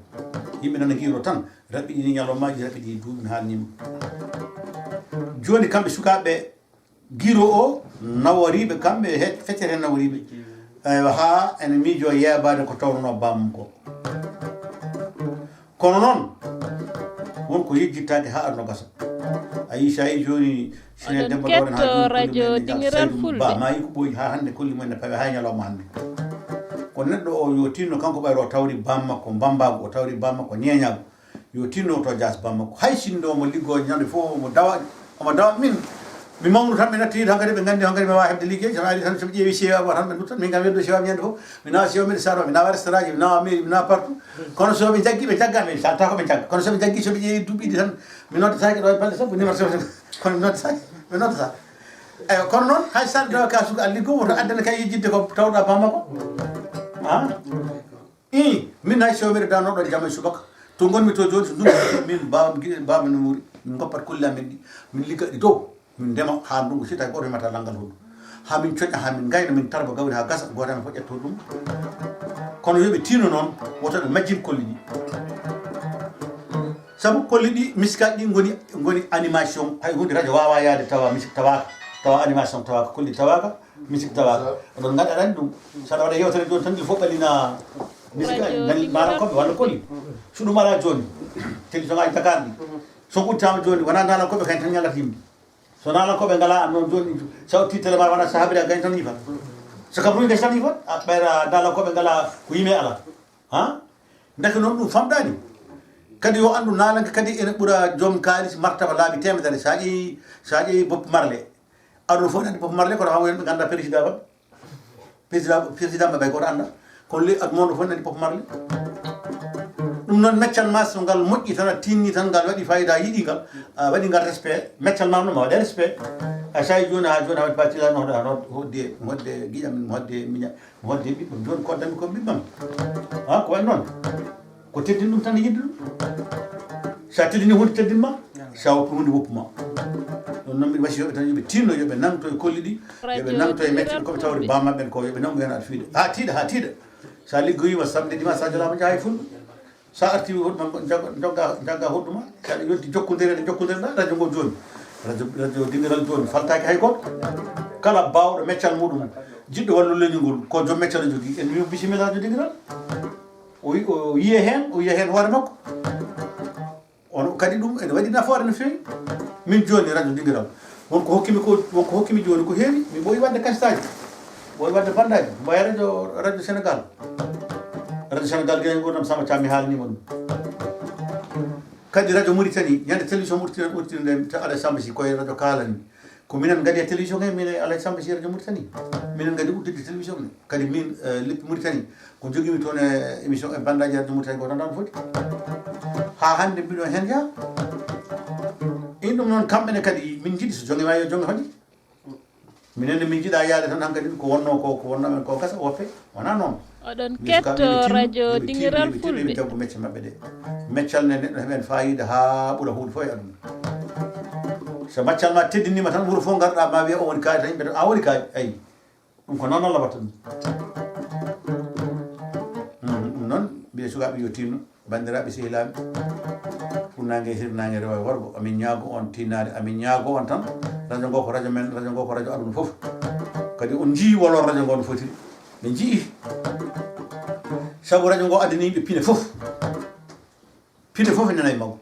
Yimɓe nana giiro tan, raɓɓiɗini ñalawmaaji, raɓɓiɗini duuɓi, mi haalniima. Jooni kamɓe sukaaɓe giiro o, naworiiɓe kamɓe, he, feccere naworiiɓe. Eywa, haa ene miijo yeebaade ko tawruno baammum ko. Kono noon, won ko yejjittaake haa arno gasa. A yii, so a yii jooni, sine debbo ɗo ren haa jooni, ko radio Diŋiral Fulɓe. Ba, maa yii ko ɓooyi haa hannde, kolli mumen ne pawe haa ñalawma hannde. Ko neɗɗo o yo tinno kanko ɓayro o tawri bammakko mbambaagu, o tawri bammakko ñeeñaagu. Yo tinno to jaas bammakko. Hay sinno omo liggoo ñande fof, omo dawa, omo dawa min. Mi mawnu tan, mi natti yiide hankadi, ɓe nganndi hankadi mi waawa heɓde liggey. Tan ari tan, so ɓe ƴeewi sewa mo tan, ɓe nduttan. Min kam weddo sewa mi ñande fof. Mi nawa sewa mbiɗa sarwa, mi nawa restaurant ji, mi nawa mairie, mi nawa partout. Kono so ɓe njaggi, ɓe njagga, mi salta ko ɓe njagga. Kono so ɓe njaggi, so ɓe ƴeewi duuɓi ɗiɗi tan, mi noddataake ɗo e balɗe sappo, numéro sappo. Kono mi noddata, mi noddata. Eywa, kono noon, hay so a dawa ka suka a liggo, woto addana kay yejjidde ko tawɗa bamma ko. Ah? Ii, min hay so mbiɗa dano ɗo jama e subaka. To ngonmi to jooni, so ndungu min baba, baba no muri. Min ngoppat kolli amen ɗi. Min ligga ɗi dow. Min ndema haa ndungu si tawi gooto heɓata lanngal huɗo. Haa min coña, haa min ngayna, min tarba gawri haa gasa, gooto amen fof ƴetta ɗum. Kono yo ɓe tiino noon, woto ɓe majjin kolli ɗi. Sabu kolli ɗi, misikaaji ɗi ngoni, ngoni animation. Hay huunde radio waawaa yahde tawa misik tawaaka, tawa animation tawaaka, kolli tawaaka, misik tawaaka. Oɗon nganndi aɗa anndi ɗum. So aɗa waɗa yewtere jooni tan, il faut ɓallina misikaaji, nani maarankoɓe walla kolli. So ɗum alaa jooni, télévision ngaaji Dakar ɗi, so udditaama jooni, wonaa naalankooɓe kañum tan ñallata yimɓe. So naalankooɓe ngalaa, aan noon jooni, so a udditi télé ma, wonaa so a haɓiri a gañi tan yifat. So kam ruy ngesa tan yifat, a ɓeyra naalankooɓe ngalaa ko yimɓe alaa. Ha? Ndeke noon ɗum famɗaani. Kadi yo anndu naalanke kadi ene ɓura joom kaalis martaba laabi teemedere. So a ƴeewi, so a ƴeewi Bob Marley, aduna fof ene anndi Bob Marley, kono kam wonɓe ngannda président maɓɓe. Président, président maɓɓe hay gooto annda. Kono ley aduna o fof ene anndi Bob Marley. Ɗum noon meccal ma so ngal moƴƴi tan, a tinni tan, ngal waɗi fayida, a yiɗi ngal, a waɗi ngal respect, meccal ma noon ma waɗe respect. A sayi jooni haa jooni a waɗi batila no hoɗde, hoɗde, hoɗde giƴam, hoɗde miña, hoɗde ɓiɓɓam. Jooni koddanmi ko ɓiɓɓam. Ha, ko waɗi noon. Ko teddin ɗum tan e yiɗde ɗum. So a teddini huunde teddin ma, so a woppi huunde woppu ma. Ɗum noon mbiɗa wasiya yooɓe tan yooɓe tinno, yooɓe nangto e kolli ɗi, yooɓe nangto e mecce ɗi, ko ɓe tawri bammaɓe ɓen ko, yooɓe nangu heen aɗa fiide. Haa tiiɗa, haa tiiɗa. So a liggoyiima samedi, dimanche, so a jalaama, njaha e fulɓe. So a arti hoɗuma, jagga, jagga, jagga hoɗuma. So aɗa yonti jokkondire, eɗen jokkondire ɗa, radio ngo jooni. Radio, radio dingiral jooni, faltaaki hay gooto. Kala baawɗo meccal muɗum, jiɗɗo wallu leñol ngol, ko joom meccal o jogii. En mbiimo bisimilla radio dingiral. O wi-, o yiye heen, o yiya heen hoore makko. Ono kadi ɗum ene waɗi nafoore no feewi. Min jooni radio dingiral, wonko hokkimi ko, wonko hokkimi jooni ko heewi. Mi ɓooyi waɗde kasitaaji, ɓooyi waɗde bandaaji, mboya radio, radio Sénégal. Radio Sénégal gay nguurdam sama cam mi haalniima ɗum. Kadi radio Mauritanie, ñande télévision Mauritanie, Mauritanie nde to Alaji Samba Sy koye radio kaalani. Ko minen ngadi e télévision he, min e Alaji Samba Sy radio Mauritanie. Minen ngadi udditde télévision ne. Kadi min, eh, leppi Mauritanie, ko jogimi toon e émission e bandaaji radio Mauritanie ko tan tan foti. Haa hannde mbiɗo heen yaa. In ɗum noon kamɓe ne kadi min njiɗi so jonge ma yo jonge hoɗi. Minen ne min njiɗa yaade tan hankadi ko wonno ko, ko wonno men ko gasa woppe. Wonaa noon. Oɗon ketto radio Dingiral Fulɓe. Jaggu mecce maɓɓe ɗe. Meccal nde neɗɗo heɓen faayiida haa ɓura huunde fof e aduna. So maccal ma teddiniima tan, wuro fof ngarɗa ma wiya o woni kaaƴe, tan yimɓe tan a woni kaaƴe, ayi. Ɗum ko noon noon laɓata ɗum. Mhm, ɗum noon, mbiɗa sukaaɓe yo tinno, banndiraaɓe sehilaaɓe, funnaange e hirnaange, rewo e worgo, amin ñaago on tinnaade, amin ñaago on tan, radio ngo ko radio men, radio ngo ko radio aduna fof. Kadi on njii wolor radio ngo no fotiri. Ɓe njii. Sabu radio ngo addani yimɓe pine fof. Pine fof nana e makko.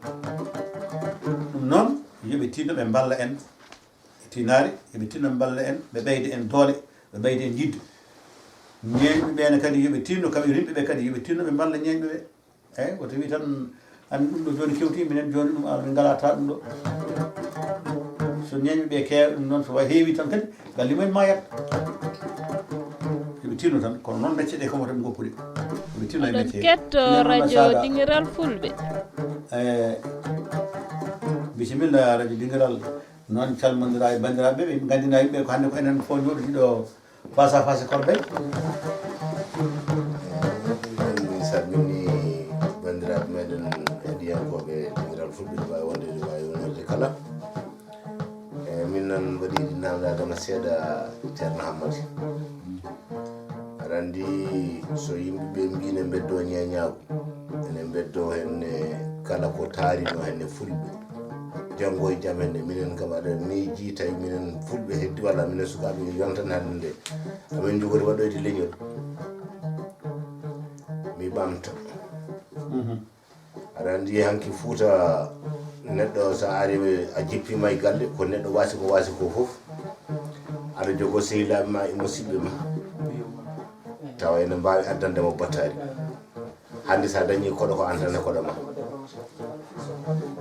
Ɗum noon, yo ɓe tinno ɓe mballa en e tinaare, yo ɓe tinno ɓe mballa en, ɓe ɓeyda en doole, ɓe ɓeyda en yidde. Ñeeñɓe ɓe ne kadi yo ɓe tinno, kamɓe rimɓe ɓe kadi yo ɓe tinno ɓe mballa ñeeñɓe ɓe. Eeyi, woto wi tan, an ɗum ɗo jooni kewti, minen jooni ɗum, ah, min ngalaa ta ɗum ɗo. So ñeeñɓe ɓe keewa ɗum noon, so wa heewi tan kadi, galli mumen maayat. Yo ɓe tinno tan, kono noon mecce ɗe kam woto ɓe ngoppu ɗe. Yo ɓe tinno e Oɗon mecce. Ketto Minen noon radio Saga. Dingiral Fulɓe. Eh, bisimilla radio Dingiral. Noon calmondira e banndiraaɓe, ɓe nganndina yimɓe ko hannde ko enen fof njooɗotiiɗo face à face e Corbeil. Min salmini banndiraaɓe meɗen heɗiyankooɓe Dingiral Fulɓe, no waawi wonde, no waawi wonirde kala. E, min noon mbaɗi ɗi namdaade ma seeɗa, Ceerno Hammadi. Aɗa anndi so yimɓe ɓe mbii ne mbeddoo ñeeñaagu, ene mbeddoo heen ne kala ko taarino heen ne Fulɓe. Janngo e jam heen ne, minen kam aɗa miijii tawi minen Fulɓe heddi walla minen sukaaɓe yontan hannde nde. Amin njogori waɗoyde leñol. Mi ɓamta. Mhm. Aɗa anndi hanki Fuuta neɗɗo so a ari a jippiima e galle, ko neɗɗo waasi ko waasi ko fof. Aɗa jogoo sehilaaɓe ma e musiɓɓe ma. Tawa ene mbaawi addande mo battaari. Hannde so a dañii koɗo ko an tan e koɗo ma.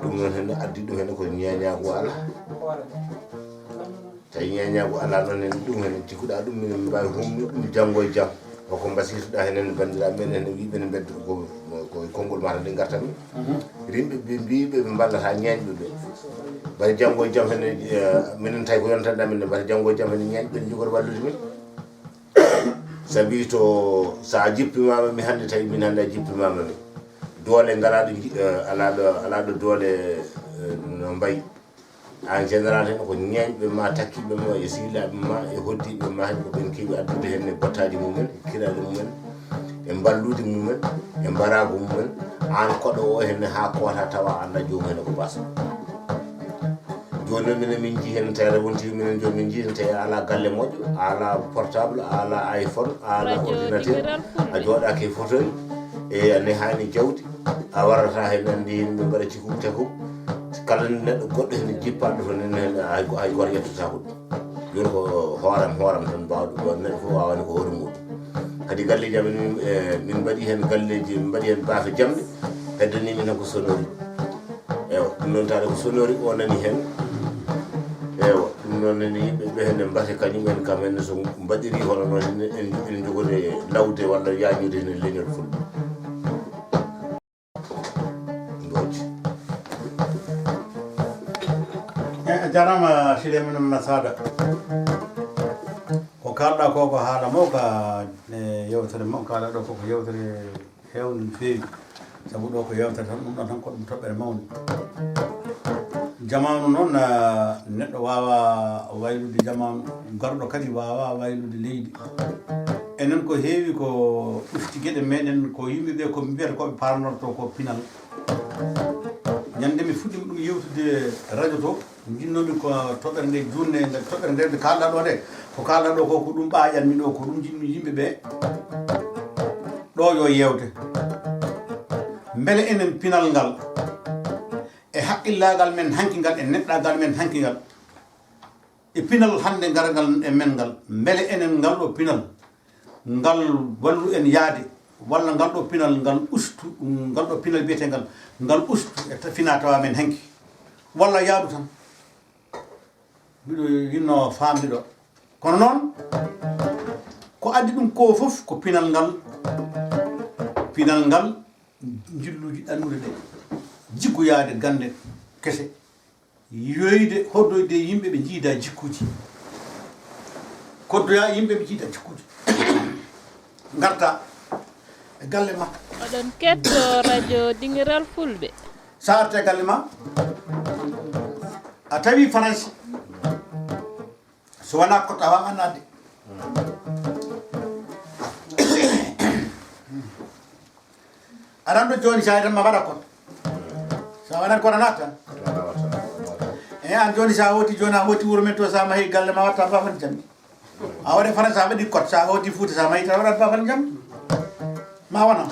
Ɗum noon heen addi ɗum heen ko ñeeñaagu alaa. Tawi ñeeñaagu alaa noon heen ɗum heen cikkuɗaa ɗum minen min mbaawi humnude ɗum janngo e jam. Hoko mbasiytoɗaa heen heen banndiraaɓe men heen wiiɓe ne mbedda ko, ko e konngol ma tan ɗe ngarta min. Mhm. Rimɓe ɓe mbiiɓe ɓe mballata ñeeñɓe ɓe. Bari janngo e jam heen, eh, minen tawi ko yontanɗaa min ne, bari janngo e jam heen ñeeñɓe ɓe ne njogori wallude min. Sabi to, so a jippimaama mi hannde, tawi min hannde a jippimaama mi. Doole ngalaa ɗo ji-, eh, alaa ɗo, alaa ɗo doole, eh, no mbayi. En général heen ko ñeeñɓe ma, takkiiɓe ma, e sehilaaɓe ma, e hoɗdiiɓe ma, heen ko ɓen keewi addude heen e battaaji mumen, e kiraaɗe mumen, e mballuuji mumen, e mbaraagu mumen. Aan koɗo o heen haa koota tawa a anndaa joomum heen ko baasaa. Jooni noon minen min njii heen tawi rewontiri minen jooni min njii heen tawi a alaa galle moƴƴo, a alaa portable, a alaa iPhone, a alaa ordinateur, a jooɗaaki e fauteuil, e a nehaani jawdi, a warata heen anndi yimɓe mbaɗa ciku caku. Kala neɗɗo goɗɗo heen jippaaɗo toon heen, heen hay, hay gooto yettataako ɗum. Jooni ko hooram, hooram tan mbaawɗo ɗum, neɗɗo fof waawani ko hoore muɗum. Kadi galleeji amen, min, eh, min mbaɗi heen galleeji, min mbaɗi heen baafe jamɗe, heddanii min tan ko sonnerie. Ewa, ɗum noon taade ko sonnerie o nani heen. Ewa, ɗum noon nani yimɓe ɓe heen mbate kañum en kam heen so mbaɗiri hono noon heen, en njogiino lawde walla yaañude heen leñol Fulɓe. Mbooj. Eh, a jaaraama, Souleymane Masada. Ko kaalɗaa ko, ko haala mawka e yewtere mo kaalɗaa ɗo ko, ko yewtere heewnde no feewi. Sabu ɗo ko yewtere tan, ɗum ɗon tan ko ɗum toɓɓere mawnde. Jamaanu noon, ah, neɗɗo waawaa waylude jamaanu, garɗo kadi waawaa waylude leydi. Enen ko heewi ko ɓufti geɗe meɗen, ko yimɓe ɓe ko mbiyata ko ɓe parannorto ko pinal. Ñande mi fuɗɗiima ɗum yewtude radio to, njinnoomi ko toɓɓere nde juutnde, nde toɓɓere nde nde kaalɗaa ɗo nde, ko kaalɗaa ɗo ko, ko ɗum ɓaaƴanmi ɗo, ko ɗum njiɗmi yimɓe ɓe ɗo yo yewte. Mbele enen pinal ngal, e haqqillaagal men hanki ngal, e neɗɗaagal men hanki ngal, e pinal hannde ngarangal e men ngal, mbele enen ngal ɗo pinal, ngal wallu en yahde, walla ngal ɗo pinal, ngal ustu, ngal ɗo pinal biyetengal, ngal ustu e ta-, fina tawa men hanki, walla yaadu tan. Mbiɗo yinnoo faamde ɗo. Kono noon, ko addi ɗum ko fof ko pinal ngal, pinal ngal, njilluuji ɗannude ɗe, jiggoyaade gannde kese, yoyde, hoddoyde e yimɓe ɓe njiida jikkuuji. Koddoya yimɓe ɓe njiida jikkuuji. Ngarta e galle ma. Oɗon ketto radio Dingiral Fulɓe. Sa arte galle ma, a tawi Faransi, so wona ko tawa an adde. Aɗa anndo jooni, sa tan ma waɗa kon. Sa waɗan kon a natta. E an jooni, sa hoti jooni, a hoti wuro men to, sa mahi galle ma, watta bafal jamdi. A waɗa Faransi, a waɗi kot, sa hoti Fuuta, sa mahi tan, waɗat bafal jamdi. Ma wona.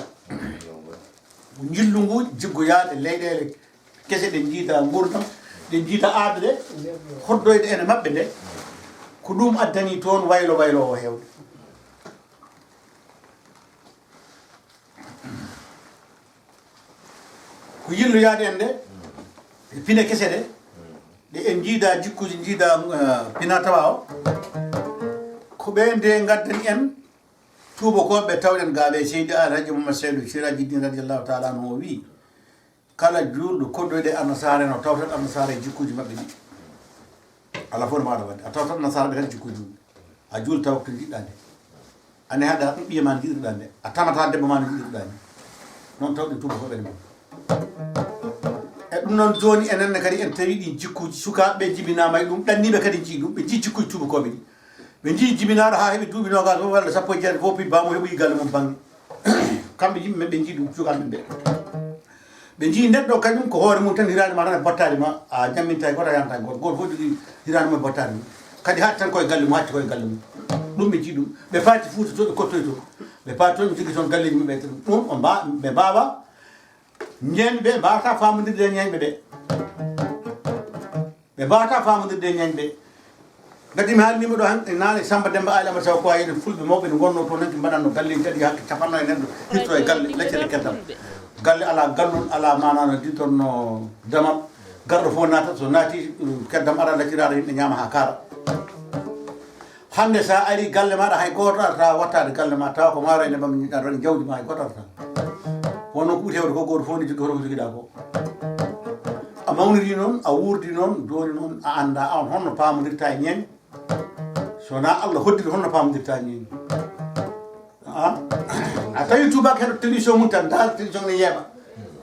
Njillu ngu jiggoyaade leyɗeele kese, ɗe njiida nguurndam, ɗe njiida aadde, hoddoyde ene maɓɓe nde. Ko ɗum addani toon waylo waylo o heewde. Ko yilloyaade en nde, e pine kese ɗe, ɗe en njiida jikkuuji, njiida, eh, pina tawa o. Ko ɓe nde ngaddani en tuubakooɓe tawɗen gaa ɓe. Seydi Alhaji Mouhamed Seydou Siraji Din radiyallahu taala anhu o wii, kala juulɗo koddoyɗo e annasaara en, o tawtat annasaara e jikkuuji maɓɓe ɗi. Alaa fof no mbaawa waɗde. A tawtat annasaara ɓe tan jikkuuji mum. A juul tawa ko to njiɗɗaa nde. A nehaɗaa ɗum ɓiye ma njiɗirɗaa nde. A tamata debbo ma no njiɗirɗaa nde. Noon tawɗen tuubakooɓe ɗe mum. E ɗum noon jooni enen ne kadi en tawi ɗin jikkuuji, sukaaɓe ɓe jibinaama e ɗum, ɗanniiɓe kadi njii ɗum, ɓe njii jikkuuji tuubakooɓe ɗi. Ɓe njii jibinaaɗo haa heɓi duuɓi noogaas fof walla sappo e jeetati fof, pi baamu heɓoyi galle mum bannge. Kamɓe yimɓe ɓe njii ɗum, sukaaɓe ɓe. Ɓe njii neɗɗo kañum ko hoore mum tan, hiraani ma tan e bottaari ma, a ñamminta e gooto, a yanata e gooto. Gooto fof jogii hiraani mum e bottaari mum. Kadi haɗi tan koye galle mum, hatti koye galle mum. Ɗum ɓe njii ɗum. Ɓe paati Fuuta to, ɓe kottoyi to. Ɓe paati toon, ɓe njogii toon galleeji maɓɓe. Ɗum o mba-, ɓe mbaawa, ñeeñɓe ɓe mbaawata faamondirde e ñeeñɓe ɓe. Ɓe mbaawata faamondirde e ñeeñɓe. Ngati mi haalniima ɗo han, e naane Samba Demba Aali Amadu Saw ko wayi en fulɓe mawɓe ne ngonnoo toon, nanti mbaɗatnoo galleeji kadi hakke cappanɗe nayi neɗɗo, hirtoo e galle, laccete keddam. Galle alaa gallol, alaa maanaa no dittorno damal. Garɗo fof naata, so naati, um, keddam ara, lacciraara yimɓe ñaama haa kaara. Hannde so a ari galle maaɗa, hay gooto arata wattaade galle ma, tawa ko maaro e nebam njiɗɗaa, aɗa waɗi jawdi ma, hay gooto arata. Wonno ko ɓuri heewde ko gooto fof ne jogii hoto ko jogiɗaa ko. A mawniri noon, a wuurdi noon, jooni noon a anndaa aan honno paamondirta e ñeeño. So wonaa Allah hoddiri honno paamondirta e ñeeño. A, a tawi tuubaako heɗo télévision mum tan, ndaar télévision ne yeeɓa.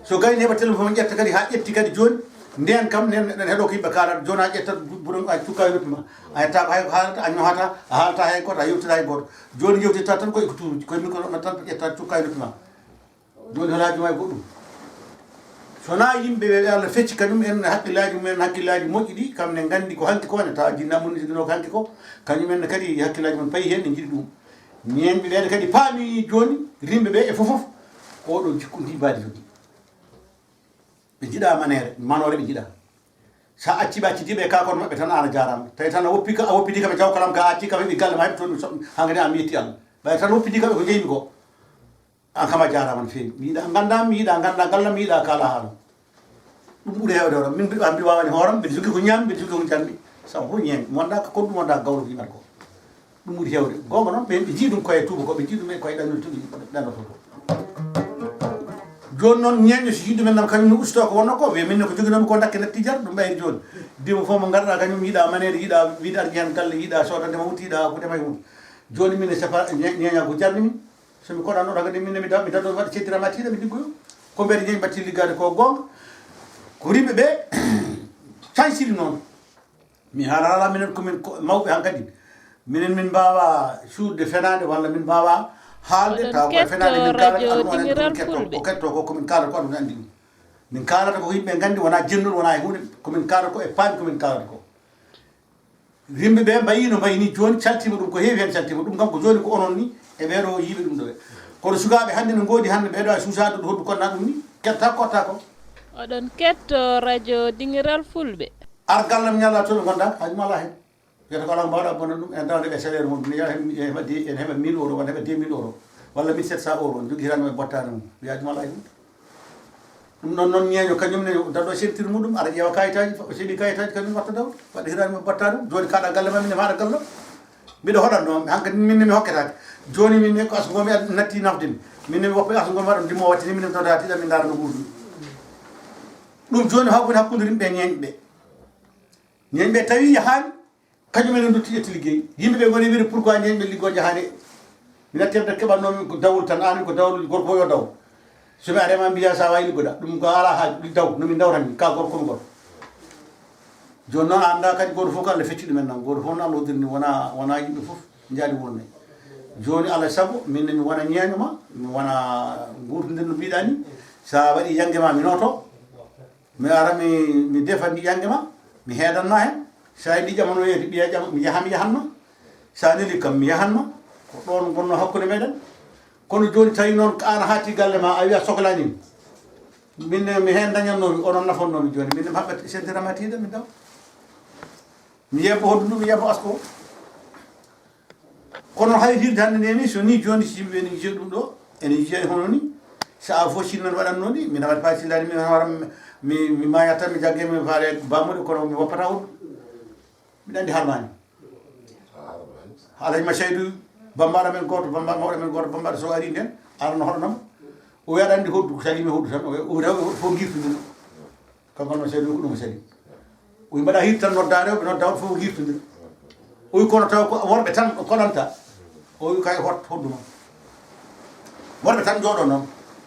So gayni heɓa télévision ƴetta kadi haa ƴetti kadi jooni, ndeen kam nen neɗɗo heɗo ko yimɓe kaalata, jooni a ƴettat bu-, buɗon a cukka e noppi ma. A yetta ko hay ko haalata, a ñohata, a haalata hay gooto, a yewtata hay gooto. Jooni yewtita tan ko e ko tuuruji, koye micro natta tan ƴetta cukka e noppi ma. Jooni alaa jumaa e goɗɗum. So wonaa yimɓe ɓe Allah fecci kañum en hakkillaaji mum en, hakkillaaji moƴƴi ɗi, kam ne nganndi ko hanki ko ne, tawa jinna mum ne joginoo ko hanki ko, kañum en ne kadi hakkillaaji mum payi heen, ne njiɗi ɗum. Ñeeñɓe ɓe ne kadi paami jooni, rimɓe ɓe e fof fof, oɗo jikku ndi mbaadi jogii. Ɓe njiɗaa maneere, manoore ɓe njiɗaa. So a accii ɓe, accitii ɓe e kaakon maɓɓe tan, aan a jaaraama. Tawi tan a woppi ka, a woppiti kam e jawkalam ga, a accii kam heɓi galle ma, heɓi toon, so, haa ngadi a miitti Allah. Ɓay tan woppiti kam e ko jeymi ko. Aan kam a jaaraama no feewi. Mi yiɗaa nganndaa, mi yiɗaa nganndaa gallam, mi yiɗaa kaala haala. Ɗum ɓuri heewde hoore am. Min mbiɗa, mbiɗa waawani hoore am, mbiɗa jogii ko ñaami, mbiɗa jogii ko njanmi. Sabu fof ñeeñmi. Mi wondaaka ko ɗum, mi wondaaka gawlo ko yimata ko. Ɗum ɓuri heewde. Goonga noon, ɓe, ɓe njii ɗum koye tuubakooɓe, ɓe njii ɗum e koye ɗanol, tuubi ɗanol fof. Jooni noon, ñeeño so yiɗi men nam, kañum no ustoo ko wonnoo ko, wiya min ne ko joginoomi ko dakke natti jar, ɗum ɓayri jooni. Dimo fof mo ngarɗaa kañum yiɗaa maneede, yiɗaa wiide aɗa jeyan galle, yiɗaa soodande ma wutte, yiɗaa hokkude ma e huunde. Jooni min ne sefa ñe-, ñeeña ko jarni min. So mi koɗanno ɗo kadi, min ne mi da-, mi daɗo waɗa ceddira ma tiiɗa, mi liggoyo. Ko mbiyata ñeeño mbaɗti liggaade ko goonga. Ko rimɓe ɓe cañsiri noon. Mi haala haala minen ko min ko mawɓe hankadi. Minen min mbaawa suuɗde fenaande walla min mbaawa haalde tawa koye fenaande min kaalata, ɗum onon ɗum ketto, ko ketto ko, ko min kaalata ko aduna anndi ɗum. Min kaalata ko yimɓe nganndi, wonaa jennol, wonaa e huunde, ko min kaalata ko e paami ko min kaalata ko. Yimɓe ɓe mbayi no mbayi ni jooni, caltiima ɗum ko heewi heen, caltiima ɗum kam ko jooni ko onon ni e ɓee ɗo yiiɓe ɗum ɗo ɓe. Kono sukaaɓe hannde no ngoodi hannde ɓee ɗo e suusaade ɗo hoddu konna ɗum ni, ketta kotta ko. Oɗon ketto radio Dingiral Fulɓe. Ar gallam ñalla to ɓe ngonda, hay mala heen. Wiyata ko alaa ko mbaawɗaa bonde ɗum, en tawde ɓe salaire mum, ne yaha en, en heɓa de-, en heɓa mille euro, walla heɓa deux mille euro, walla mille sept cents euro, on jogii tan e bottaani mum. Wiyaa ɗum alaa e ɗum. Ɗum ɗon noon ñeeño, kañum ne daɗo ceinture muɗum, aɗa ƴeewa kayitaaji, o seeɓi kayitaaji, kañum watta daw, waɗa hiraani mo bottaani mum. Jooni kaɗa galle ma, min ne maaɗa galle. Mbiɗa hoɗatnoo, hankadi min ne mi hokketaake. Jooni min ne ko asgo mi natti nafde mi. Min ne mi woppa asgo mi waɗa ndimo wattini, min ne mi tawda tiiɗa, min ndaara no ɓurɗum. Ɗum jooni hakkunde, hakkunde rimɓe ñeeñɓe ɓe. Ñeeñɓe tawi yahaani, kañum en ndutti ƴetti liggey. Yimɓe ɓe ngoni wiide, "Pourquoi ñeeñɓe liggoo jahaani?" Mi natti hedde keɓatnoomi ko dawol tan, aan ko dawol, gorko o yo daw. So mi arema mbiya sa wawi liggoda, ɗum ko ala haaju, ɗi daw, no min dawran ni, ka gorko mi gorko. Joni noon a annda kadi goto fof ko Allah fecci ɗumen noon, goto fof no Allah hoddiri ni, wona, wona yimɓe fof njaadi wonde. Joni Allah sago, min ne mi wona ñeeño ma, mi wona guurtodir no mbiɗa ni, sa waɗi yange ma mi noto, mi ara mi, mi defa ndi yange ma, mi heedan ma hen, sa ndi ƴamano yeeti ɓiya ƴama, mi yaha mi yahan ma, sa neli kam mi yahan ma, ko ɗon gonno hakkunde meɗen. Kono joni tawi noon ko an hati galle ma a wiya sohlani mi. Min ne mi hen dañannomi, onon nafannomi joni. Min ne mi haɓɓat sentirama tiiɗa mi daw. Mi yebbo hoɗdu ndu, mi yebbo asko. Kono hay hirde hannde nde ni, so ni joni si yimɓe ne jiya ɗum ɗo, ene jiya hono ni. Sa a fof sinno waɗanno ni, mi nawat pa sillani mi horam mi, mi maya tan mi jagge mi faale bamuɗe kono mi woppata on. Miɗa andi harmani. Alhaji ma Seydou, bambaɗo men goto, bambaɗo mawɗo men goto, bambaɗo so ari nden, arano hoɗo nam. O wiya aɗa andi hoɗdu, ko sali mi hoɗdu tan, o wiya, o wiya, o wiya, fof girtudino. Kanko no sali ko ɗum sali. O wi mbaɗa hirtan nodda rewɓe, nodda on fof girtudino. O wi kono taw ko worɓe tan o koɗanta. O wi kay hot hoɗdu ma. Worɓe tan jooɗo noon.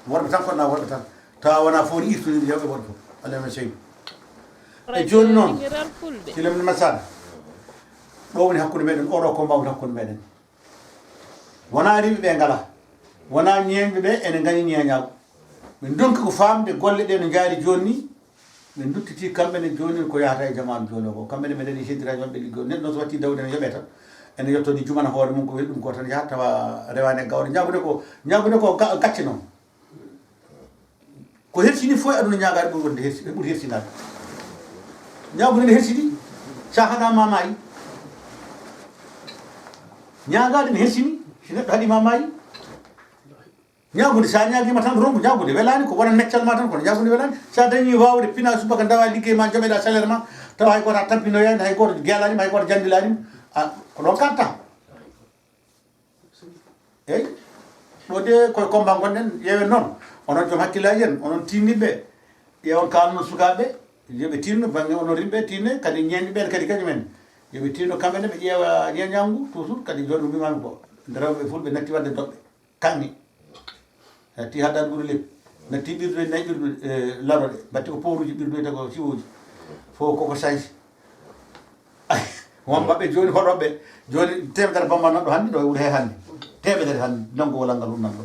Worɓe tan koɗna worɓe tan. Tawa wona fof ni irtudino rewɓe worɓe fof. Alhaji ma Seydou. E joni noon, Silemni Masal, ɗo woni hakkunde meɗen, oɗo combat woni hakkunde meɗen. Wona rimɓe ɓe ngala. Wona ñeeñɓe ɓe ene ngañi ñeeñaagu. Ɓe ndonki ko faamde golle ɗe no njaari jooni ni. Ɓe nduttiti kamɓe ne jooni ko yahata e jamaanu jooni o ko. Kamɓe ne ɓe dañi seddiraaji maɓɓe liggo. Neɗɗo noon so watti dawde ne yoɓe tan. Ene yetto ni jumana hoore mum ko weli ɗum ko tan yaha tawa rewaani e gawri. Ñaagude ko, ñaagude ko ga-, gacce noon. Ko hersini fof e aduna ñaagaade ɓuri wonde hersi-, ɓuri hersinaade. Ñaagude ne hersini, sa haɗama maayi. Ñaagaade ne hersini, si neɗɗo haɗima maayi. Ñaagude, sa ñaagima tan ronku, ñaagude welani, ko wona neccal ma tan, kono ñaagude welani. Sa dañi wawde pina subaka dawa liggey ma, joɓeɗa salaire ma, tawa hay goto a tampinoyani, hay goto gelanima, hay goto jandilanima. A, ko ɗon katta. Eyi, ɗo de koye combat gonɗen, ƴeewen noon, onon joom hakkillaji en, onon tinniɓe, ƴeewon kalno sukaaɓe, yoɓe tinno bannge onon rimɓe, tinne kadi ñeeñɓe ɓen kadi kañumen. Yoɓe tinno kamɓe ne ɓe ƴeewa ñeeñangu, toujours kadi joni ko mbimami ko, nde rewɓe fulɓe natti wadde doɓɓe, kanni. Natti hadda ɓuru leppi, natti ɓirdude nayi ɓirdude, eh, laroɗe, mbatte ko pooruji ɓirdude ko siwooji, fof koko change. Ay, won maɓɓe jooni hoɗoɓe, jooni temedere bamma nanɗo hannde ɗo e wuro he hannde. Temedere hannde, nanngo walal ngal huɗo nanɗo.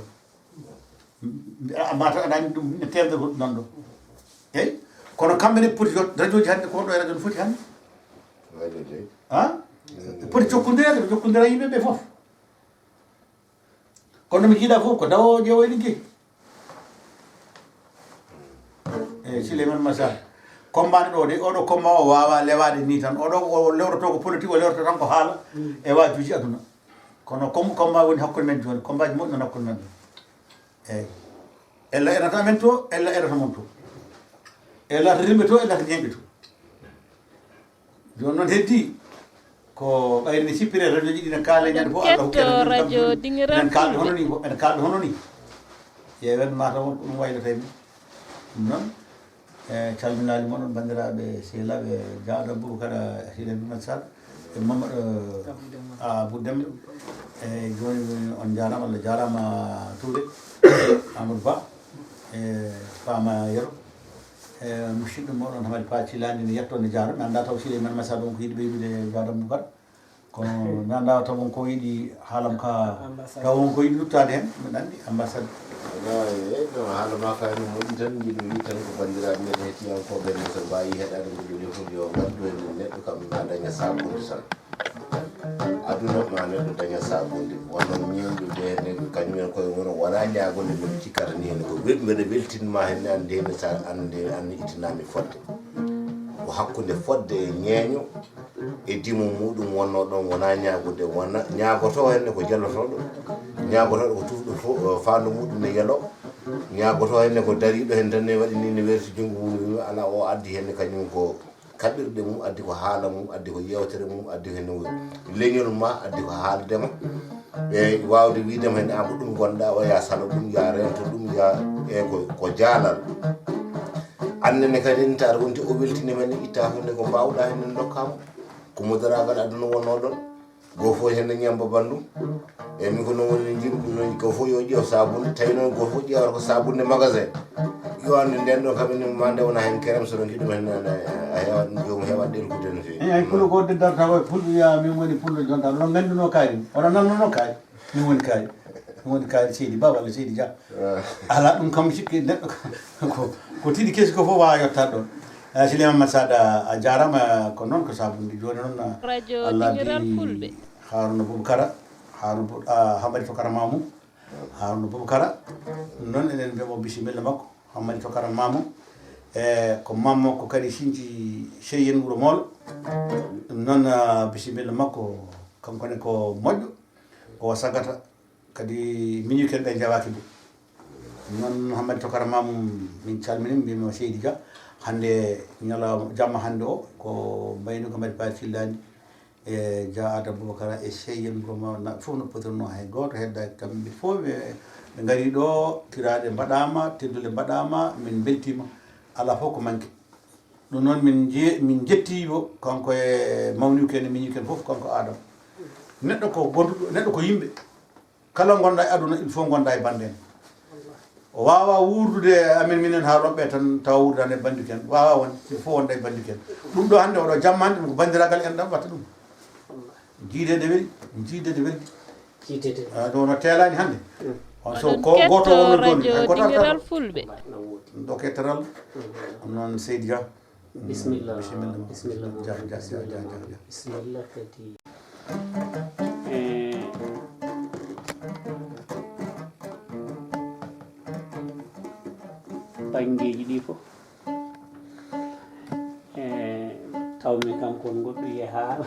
Mbiɗa amma tan aɗa anndi ɗum ne temedere huɗo nanɗo. Eyi, kono kamɓe ne poti yot, radio ji hannde ko ɗo e radio no foti hannde. Wayde de. Ha? Ɓe poti jokkondiraade, ɓe jokkondira yimɓe ɓe fof. Kono mi jiiɗa fof ko dawo ƴeewo e liggey. Eyi, Souleymane Massar. Combat ɗo de, oɗo combat o wawa lewaade ni tan. Oɗo o lewroto ko politique, o lewroto tan ko haala e waajuji aduna. Kono com-, combat woni hakkunde men jooni, combat ji moƴƴi non hakkunde men ɗo. Eyi. Ella enata men to, ella enata mon to. Ella rimɓe to, ella ñeeñɓe to. Jooni noon heddi ko ɓayri ne sippire radio ji ɗi ne kaale ñande fof Allah hokki radio radio ɗiŋiral enen kaalɓe hono ni, enen kaalɓe hono ni. Ƴeewen mata won ko ɗum waylata e mum. Ɗum noon, e calminaali mon on banndiraaɓe sehilaaɓe Jaaɗo Boubacar Sile Massal e Mamadou Abou Demba. E jooni on njaaraama, Allah jaaraama Touré Amadou Ba e Fama Yero. E musidɗo moɗon Hamadi Pacilani ne yetto ne jaaro. Mi annda taw Souleymane Massal on ko yiɗi ɓeydude Jaaɗo Boubacar. Kono mi annda taw on ko yiɗi haalam ka taw on ko yiɗi luttaade heen. Mbiɗa anndi ambassade. Wona e ɗo haala ma ka no moƴƴi tan, mbiɗo wi tan ko banndiraaɓe men hettiyankooɓe ne so mbawi heɗaade ko ɗum fof yo ngaddu heen neɗɗo kam ma daña sabude tan. Aduna ma neɗɗo daña sabude. Wonno ñeeñɓe ɓe ne kañumen koye mum wona ñaagonde min cikkata ni heen ko wel-, mbeɗa weltinma heen ne anndi heen sa anndi anndi ittinami fodde. Ko hakkunde fodde e ñeeño e dimo muɗum wonno ɗon wona ñaagude, wona ñaagoto heen ne ko jellotooɗo, ñaagotoɗo ko tufɗo fo-, faandu muɗum ne yelo, ñaagoto heen ne ko dariiɗo heen tan ne waɗi ni ne werti junngo mum, ala o addi heen ne kañum ko kaɓirɗe mum, addi ko haala mum, addi ko yewtere mum, addi ko heen leñol ma, addi ko haalde ma. E waawde wiide ma heen, an ko ɗum ngonɗa o, ya salo ɗum, ya rento ɗum, ya, e ko, ko jaalal. Annene kadi nta aɗa wonti o weltini men itta hunde ko mbawɗa heen en dokkama. Ko mudaragal aduna wonno ɗon. Goo fof heen ne ñaamba banndum. E min ko noon woni jiiɗi ɗum noon, ko fof yo ƴeew sabunde, tawi noon goo fof ƴeewata ko sabunde magasin. Yo anndu ndeen ɗo kam enen ma nde wona heen kerem, so ɗo njiɗum heen a heewat ɗum, joomum heewat ɗelkude no feewi. Eyi, ay pullo goo de darta ko e pullo wiya min woni pullo jonta. Oɗon nganndunoo kaari, oɗon nannunoo kaari. Min woni kaari. Min woni kaari Seydi Ba walla Seydi Dia. Alaa ɗum kam sikki neɗɗo ko, ko tiiɗi kesi ko fof waawa yottaade ɗoon. Eh, Sileyman Masada, a jaaraama, ko noon ko sabunde. Jooni noon, a, Radio Allah Dingiral addi Fulɓe. Haruna Bubakara, Haruna Bu-, a, Hamadi Tokara Mamu, Haruna Bubakara. Ɗum noon eɗen mbiya mo bisimilla makko, Hamadi Tokara Mamu. E ko mammakko kadi sinji Seyyen Wuro Moolo. Ɗum noon, a, bisimilla makko, kanko ne ko moƴƴo, o sagata. Kadi miñiken ɓe njawaaki bo. Noon Hamadi Tokara Mamu, min calmini, mbiyamo Seydi Dia. Hannde ñalawma, jamma hannde o, ko mbayno ko mbaɗi paati fillani. E Dia Adam Boubacara e Seyyen Ngoma, na-, fof no potirno, hay gooto heddaaki. Kamɓe fof ɓe, ɓe ngari ɗo, kiraaɗe mbaɗaama, teddule mbaɗaama, min mbeltiima. Alaa fof ko manki. Ɗum noon min nje-, min njettii mo, kanko e mawniiko en e miñiiko en fof, kanko Adama. Neɗɗo ko gonduɗo, neɗɗo ko yimɓe. Kala ngonɗa e aduna, il faut ngonɗa e bande en. O waawaa wuurdude e amen minen haalooɓe ɓe tan tawa wuurdaani e banndiiko en. Waawaa won, il faut wonda e banndiiko en. Ɗum ɗo hannde, oɗo jamma hannde, ɗum ko banndiraagal enɗam watta ɗum. Jiideede weli, jiideede weli. Jiideede. Ah, ɗum no teelaani hannde. Mm. On so Oɗon ko gooto ketto wonno ɗoon, Radio hay gooto Dingiral altaa. Fulɓe. Ɗo kettoral. Mm. Ɗum noon Seydi Dia. Mm, Bisimilla. Bisimilla. Bisimilla. Ja, ja, ja, ja, ja, ja. Bisimilla kadi. Eh, banngeeji ɗi fof. E, tawmi kam kon goɗɗo yehaa,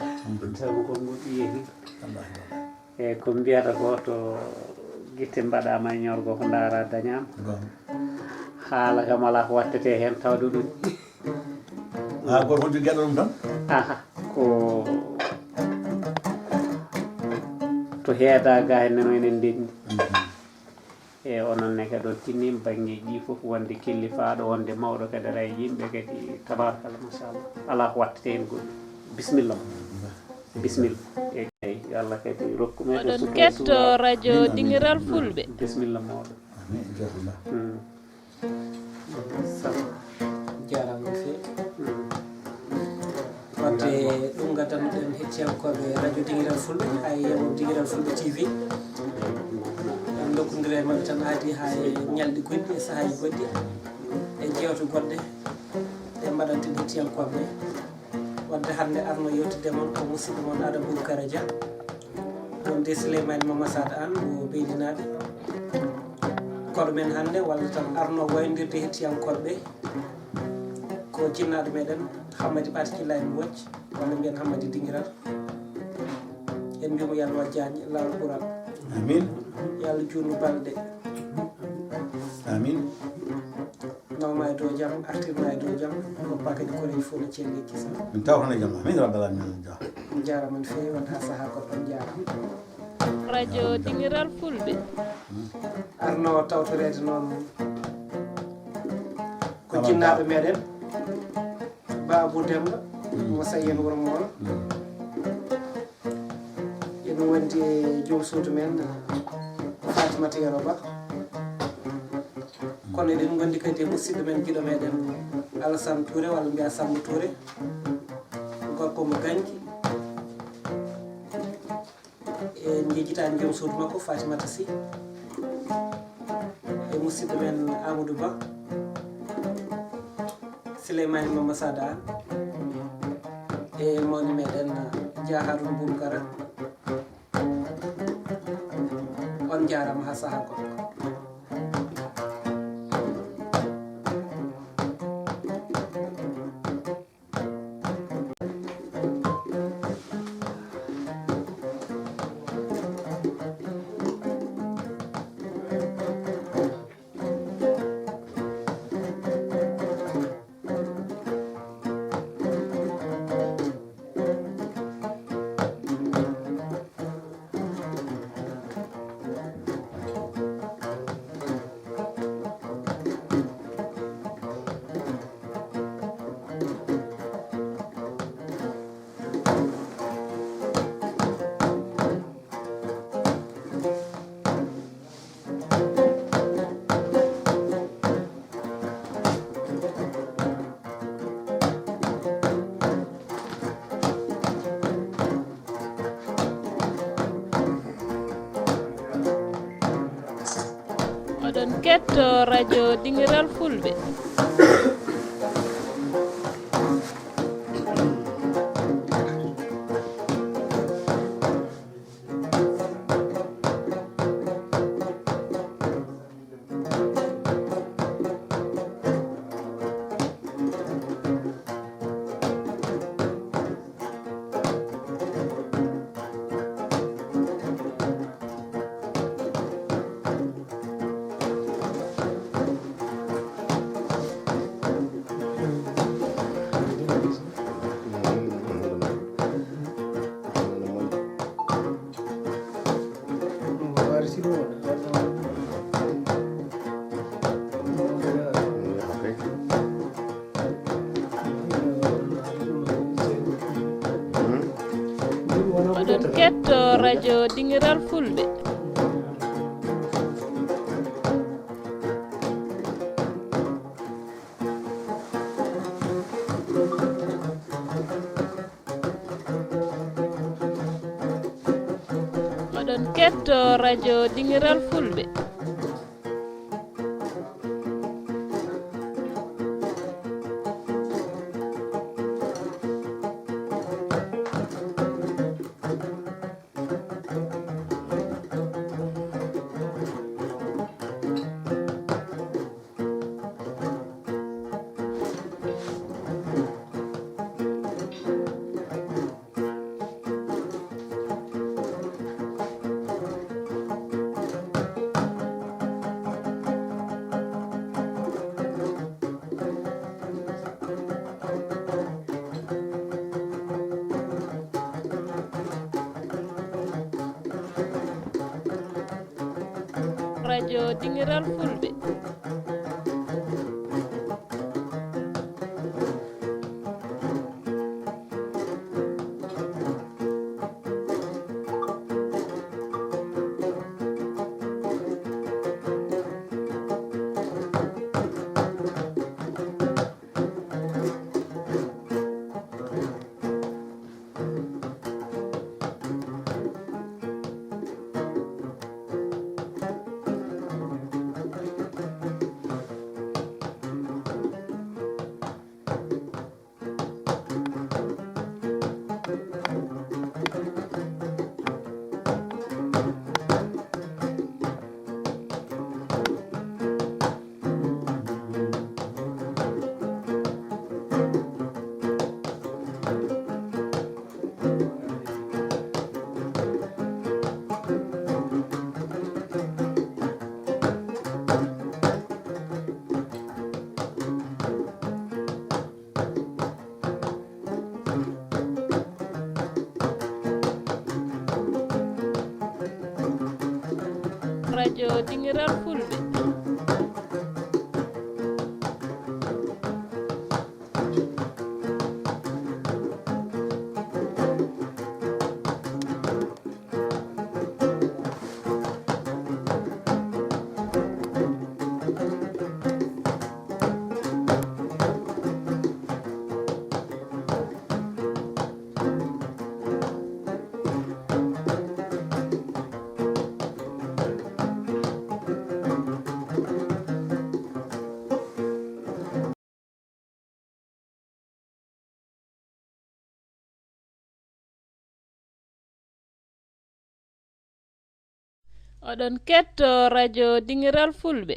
tawmi kon goɗɗo yehi. Wallaahi, wallaahi. E, ko mbiyata ko to gitte mbaɗaama e ñorgo ko ndaara dañaama. Goonga. Haala kam alaa ko wattete heen tawde ɗum. Haa gooto fof jogii aɗa ɗum tan? Aha, ko to heedaa gaa heen no enen ndenndi. Mhm. E onon ne kadi on tinniima banngeeji ɗi fof, wonde kellifaaɗo, wonde mawɗo kadi, ara e yimɓe kadi, tabarakalla, machallah. Alaa ko wattete heen goɗɗum. Bisimilla ma. Bisimilla. Eeyi, yo Allah kadi rokku men Oɗon ketto Radio Dingiral Fulɓe. Bisimilla mawɗo. Amin, jazakallah. Mm. Jaaraama no feewi. Wadde ɗum ngaddanno-ɗen hettiyankooɓe Radio Dingiral Fulɓe, haa e yeeɓooɓe Dingiral Fulɓe T V. En ndokkondira e maɓɓe tan aadi haa e ñalɗi goɗɗi e sahaaji goɗɗi e jeewte goɗɗe ɗe mbaɗanten hettiyankooɓe ɓe. Wadde hannde arno yewtidde mon ko musidɗo mon Adama Boubacara Dia, wonde Souleymane Mama Sada Anne mo Beydinaaɓe. Koɗo men hannde walla tan arno wayndirde hettiyankooɓe ɓe ko jinnaaɗo meɗen Hammadi Paate Killa en Mbooc, walla mbiyen Hammadi Dingiral. En mbiyamo yo Allah waɗ jaañe laawol ɓural. Amin. Yo Allah juutnu balɗe. Amin. Nawma e dow jam, artirma e dow jam, goppa kadi koreeji fof no ceerleeji kisa. Min tawtana jam, amin rabbal alamin, amin. On jaaraama no feewi, wonde haa sahaa goɗɗo, on jaaraama. Radio Dingiral Fulɓe. Arno tawtoreede noon ko jinnaaɗo meɗen, Ba Abou Demba, mo Sayyen Wuro Moolo. Eɗum wondi e joom suudu men, Fatimata Yero Ba. Kono eɗen ngondi kadi e musidɗo men, giɗo meɗen, Alassane Touré, walla mbiya Samba Touré, gorko mo Ganki. En njejjitaani joom suudu makko, Fatimata Sy, e musidɗo men Amadou Ba, Souleymane Mama Sada Anne, e mawni meɗen Dia Harouna Boubacara. On jaaraama haa sahaa goɗɗo. Oɗon ketto radio Dingiral Fulɓe. Oɗon ketto radio Dingiral Fulɓe. Oɗon ketto radio Dingiral Fulɓe. Radio Dingiral Fulɓe. Radio Dingiral Fulɓe. Oɗon ketto radio Dingiral Fulɓe.